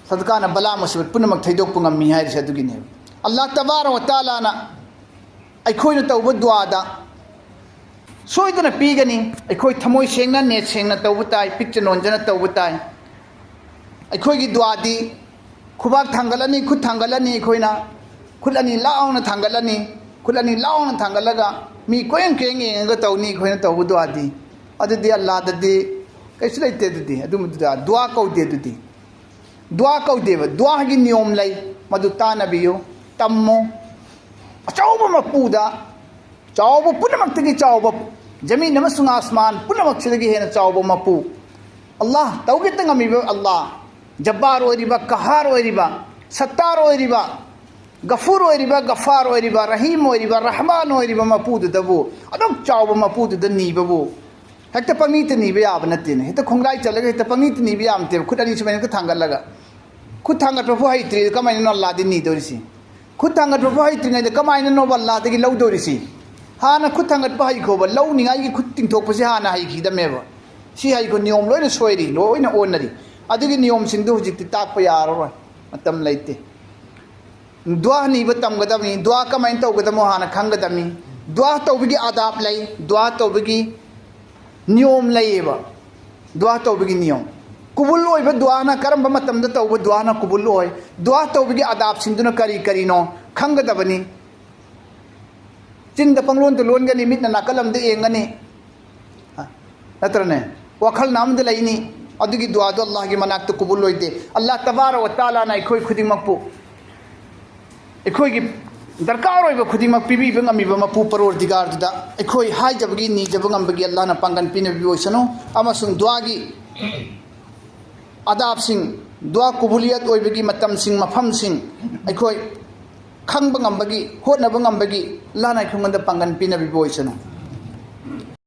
ꯁꯗꯀꯥꯅ ꯕꯂꯥ ꯃꯨꯁꯤꯕꯠ ꯄꯨꯝꯅꯃꯛ ꯊꯩꯗꯣꯛꯄ ꯉꯝꯃꯤ ꯍꯥꯏꯔꯤꯁꯤ ꯑꯗꯨꯒꯤꯅꯦꯕ꯫ ꯑꯜꯂꯥꯍ ꯇꯕꯥꯔꯛ ꯋ ꯇꯥꯂꯥꯅ ꯑꯩꯈꯣꯏꯅ ꯇꯧꯕ ꯗꯨꯋꯥꯗ ꯁꯣꯏꯗꯅ ꯄꯤꯒꯅꯤ꯫ ꯑꯩꯈꯣꯏ ꯊꯃꯣꯏ ꯁꯦꯡꯅ, ꯅꯦꯠ ꯁꯦꯡꯅ ꯇꯧꯕ ꯇꯥꯏ, ꯄꯤꯛꯆ ꯅꯣꯟꯖꯅ ꯇꯧꯕ ꯇꯥꯏ꯫ ꯑꯩꯈꯣꯏꯒꯤ ꯗꯨꯋꯥꯗꯤ ꯈꯨꯕꯥꯛ ꯊꯥꯡꯒꯠꯂꯅꯤ, ꯈꯨꯠ ꯊꯥꯡꯒꯠꯂꯅꯤ, ꯑꯩꯈꯣꯏꯅ ꯈꯨꯠ ꯑꯅꯤ ꯂꯥꯎꯅ ꯊꯥꯡꯒꯠꯂꯅꯤ꯫ ꯈꯨꯠ ꯑꯅꯤ ꯂꯥꯎꯅ ꯊꯥꯡꯒꯠꯂꯒ ꯃꯤ ꯀꯣꯏꯌꯦꯡ ꯀꯣꯏꯌꯦꯡ ꯌꯦꯡꯉꯒ ꯇꯧꯅꯤ ꯑꯩꯈꯣꯏꯅ ꯇꯧꯕ ꯗꯨꯋꯥꯗꯤ꯫ ꯑꯗꯨꯗꯤ ꯑꯜꯂꯥꯗꯗꯤ ꯀꯩꯁꯨ ꯂꯩꯇꯦ꯫ ꯑꯗꯨꯗꯤ ꯑꯗꯨꯝꯕꯗꯨꯗ ꯗꯨꯋꯥ ꯀꯧꯗꯦ꯫ ꯑꯗꯨꯗꯤ ꯗꯨꯋꯥ ꯀꯧꯗꯦꯕ꯫ ꯗꯨꯋꯥꯒꯤ ꯅꯤꯌꯣꯝ ꯂꯩ, ꯃꯗꯨ ꯇꯥꯟꯅꯕꯤꯌꯨ, ꯇꯝꯃꯨ꯫ ꯑꯆꯧꯕ ꯃꯄꯨꯗ, ꯆꯥꯎꯕ ꯄꯨꯝꯅꯃꯛꯇꯒꯤ ꯆꯥꯎꯕ, ꯖꯃꯤꯟ ꯑꯃꯁꯨꯡ ꯑꯥꯁꯃꯥꯟ ꯄꯨꯝꯅꯃꯛꯁꯤꯗꯒꯤ ꯍꯦꯟꯅ ꯆꯥꯎꯕ ꯃꯄꯨ, ꯑꯜꯂꯥꯍ, ꯇꯧꯒꯦꯇ ꯉꯝꯃꯤꯕ ꯑꯜꯂꯥꯍ, ꯖꯕꯥꯔ ꯑꯣꯏꯔꯤꯕ, ꯀꯍꯥꯔ ꯑꯣꯏꯔꯤꯕ, ꯁꯠꯇꯥꯔ ꯑꯣꯏꯔꯤꯕ, ꯒꯐꯨꯔ ꯑꯣꯏꯔꯤꯕ, ꯒꯐꯥꯔ ꯑꯣꯏꯔꯤꯕ, ꯔꯍꯤꯝ ꯑꯣꯏꯔꯤꯕ, ꯔꯍꯃꯥꯟ ꯑꯣꯏꯔꯤꯕ ꯃꯄꯨꯗꯨꯗꯕꯨ, ꯑꯗꯨꯛ ꯆꯥꯎꯕ ꯃꯄꯨꯗꯨꯗ ꯅꯤꯕꯕꯨ ꯍꯦꯛꯇ ꯄꯪꯅꯤꯇ ꯅꯤꯕ ꯌꯥꯕ ꯅꯠꯇꯦꯅꯦ꯫ ꯍꯦꯛꯇ ꯈꯣꯡꯒ꯭ꯔꯥꯏ ꯆꯠꯂꯒ ꯍꯦꯛꯇ ꯄꯪꯅꯤꯇ ꯅꯤꯕ ꯌꯥꯕ ꯅꯠꯇꯦꯕ꯫ ꯈꯨꯠ ꯑꯅꯤ ꯁꯨꯃꯥꯏꯅ ꯍꯦꯛꯇ ꯊꯥꯡꯒꯠꯂꯒ, ꯈꯨꯠ ꯊꯥꯡꯒꯠꯄ ꯐꯥꯎ ꯍꯩꯇ꯭ꯔꯤ, ꯀꯃꯥꯏꯅꯅꯣ ꯑꯜꯂꯥꯗꯤ ꯅꯤꯗꯧꯔꯤꯁꯤ? ꯈꯨꯠ ꯊꯥꯡꯒꯠꯄ ꯐꯥꯎ ꯍꯩꯇ꯭ꯔꯤꯉꯩꯗ ꯀꯃꯥꯏꯅꯅꯣꯕ ꯑꯜꯂꯥꯗꯒꯤ ꯂꯧꯗꯧꯔꯤꯁꯤ? ꯍꯥꯟꯅ ꯈꯨꯠ ꯊꯥꯡꯒꯠꯄ ꯍꯩꯈꯣꯕ, ꯂꯧꯅꯤꯡꯉꯥꯏꯒꯤ ꯈꯨꯠ ꯇꯤꯡꯊꯣꯛꯄꯁꯤ ꯍꯥꯟꯅ ꯍꯩꯈꯤꯗꯃꯦꯕ꯫ ꯁꯤ ꯍꯩꯈꯣ, ꯅꯤꯌꯣꯝ ꯂꯣꯏꯅ ꯁꯣꯏꯔꯤ, ꯂꯣꯏꯅ ꯑꯣꯟꯅꯔꯤ꯫ ꯑꯗꯨꯒꯤ ꯅꯤꯌꯣꯝꯁꯤꯡꯗꯨ ꯍꯧꯖꯤꯛꯇꯤ ꯇꯥꯛꯄ ꯌꯥꯔꯔꯣꯏ, ꯃꯇꯝ ꯂꯩꯇꯦ꯫ ꯗꯨꯋꯥ ꯅꯤꯕ ꯇꯝꯒꯗꯕꯅꯤ꯫ ꯗꯨꯋꯥ ꯀꯃꯥꯏꯅ ꯇꯧꯒꯗꯕꯅꯣ ꯍꯥꯟꯅ ꯈꯪꯒꯗꯕꯅꯤ꯫ ꯗꯨꯋꯥ ꯇꯧꯕꯒꯤ ꯑꯗꯥꯕ ꯂꯩ, ꯗꯨꯋꯥ ꯇꯧꯕꯒꯤ ꯅꯤꯌꯣꯝ ꯂꯩꯌꯦꯕ꯫ ꯗꯨꯋꯥ ꯇꯧꯕꯒꯤ ꯅꯤꯌꯣꯝ, ꯀꯨꯕꯨꯜ ꯑꯣꯏꯕ ꯗꯨꯋꯥꯅ ꯀꯔꯝꯕ ꯃꯇꯝꯗ ꯇꯧꯕ ꯗꯨꯋꯥꯅ ꯀꯨꯕꯨꯜ ꯑꯣꯏ, ꯗꯨꯋꯥ ꯇꯧꯕꯒꯤ ꯑꯗꯥꯕꯁꯤꯡꯗꯨꯅ ꯀꯔꯤ ꯀꯔꯤꯅꯣ ꯈꯪꯒꯗꯕꯅꯤ꯫ ꯆꯤꯟꯗ ꯄꯪꯂꯣꯟꯗ ꯂꯣꯟꯒꯅꯤ, ꯃꯤꯠꯅ ꯅꯥꯀꯜ ꯑꯃꯗ ꯌꯦꯡꯒꯅꯤ, ꯅꯠꯇ꯭ꯔꯅꯦ? ꯋꯥꯈꯜꯅ ꯑꯃꯗ ꯂꯩꯅꯤ꯫ ꯑꯗꯨꯒꯤ ꯗꯨꯋꯥꯗꯣ ꯑꯜꯂꯥꯍꯒꯤ ꯃꯅꯥꯛꯇ ꯀꯨꯕꯨꯜ ꯑꯣꯏꯗꯦ꯫ ꯑꯜꯂꯥꯍ ꯇꯕꯥꯔꯛ ꯋ ꯇꯥꯂꯥꯅ ꯑꯩꯈꯣꯏ ꯈꯨꯗꯤꯡꯃꯛꯄꯨ, ꯑꯩꯈꯣꯏꯒꯤ ꯗꯔꯀꯥꯔ ꯑꯣꯏꯕ ꯈꯨꯗꯤꯡꯃꯛ ꯄꯤꯕꯤꯕ ꯉꯝꯃꯤꯕ ꯃꯄꯨ ꯄꯔꯣꯔꯗꯤꯒꯥꯔꯗꯨꯗ ꯑꯩꯈꯣꯏ ꯍꯥꯏꯖꯕꯒꯤ, ꯅꯤꯖꯕ ꯉꯝꯕꯒꯤ ꯑꯜꯂꯥꯍꯅ ꯄꯥꯡꯒꯜ ꯄꯤꯅꯕꯤꯕ ꯑꯣꯏꯁꯅꯨ꯫ ꯑꯃꯁꯨꯡ ꯗꯨꯋꯥꯒꯤ ꯑꯗꯥꯕꯁꯤꯡ, ꯗꯨꯋꯥ ꯀꯨꯕꯨꯂꯤꯌꯠ ꯑꯣꯏꯕꯒꯤ ꯃꯇꯝꯁꯤꯡ, ꯃꯐꯝꯁꯤꯡ ꯑꯩꯈꯣꯏ ꯈꯪꯕ ꯉꯝꯕꯒꯤ, ꯍꯣꯠꯅꯕ ꯉꯝꯕꯒꯤ ꯑꯜꯂꯥꯍꯅ ꯑꯩꯈꯣꯏꯉꯣꯟꯗ ꯄꯥꯡꯒꯜ ꯄꯤꯅꯕꯤꯕ ꯑꯣꯏꯁꯅꯨ꯫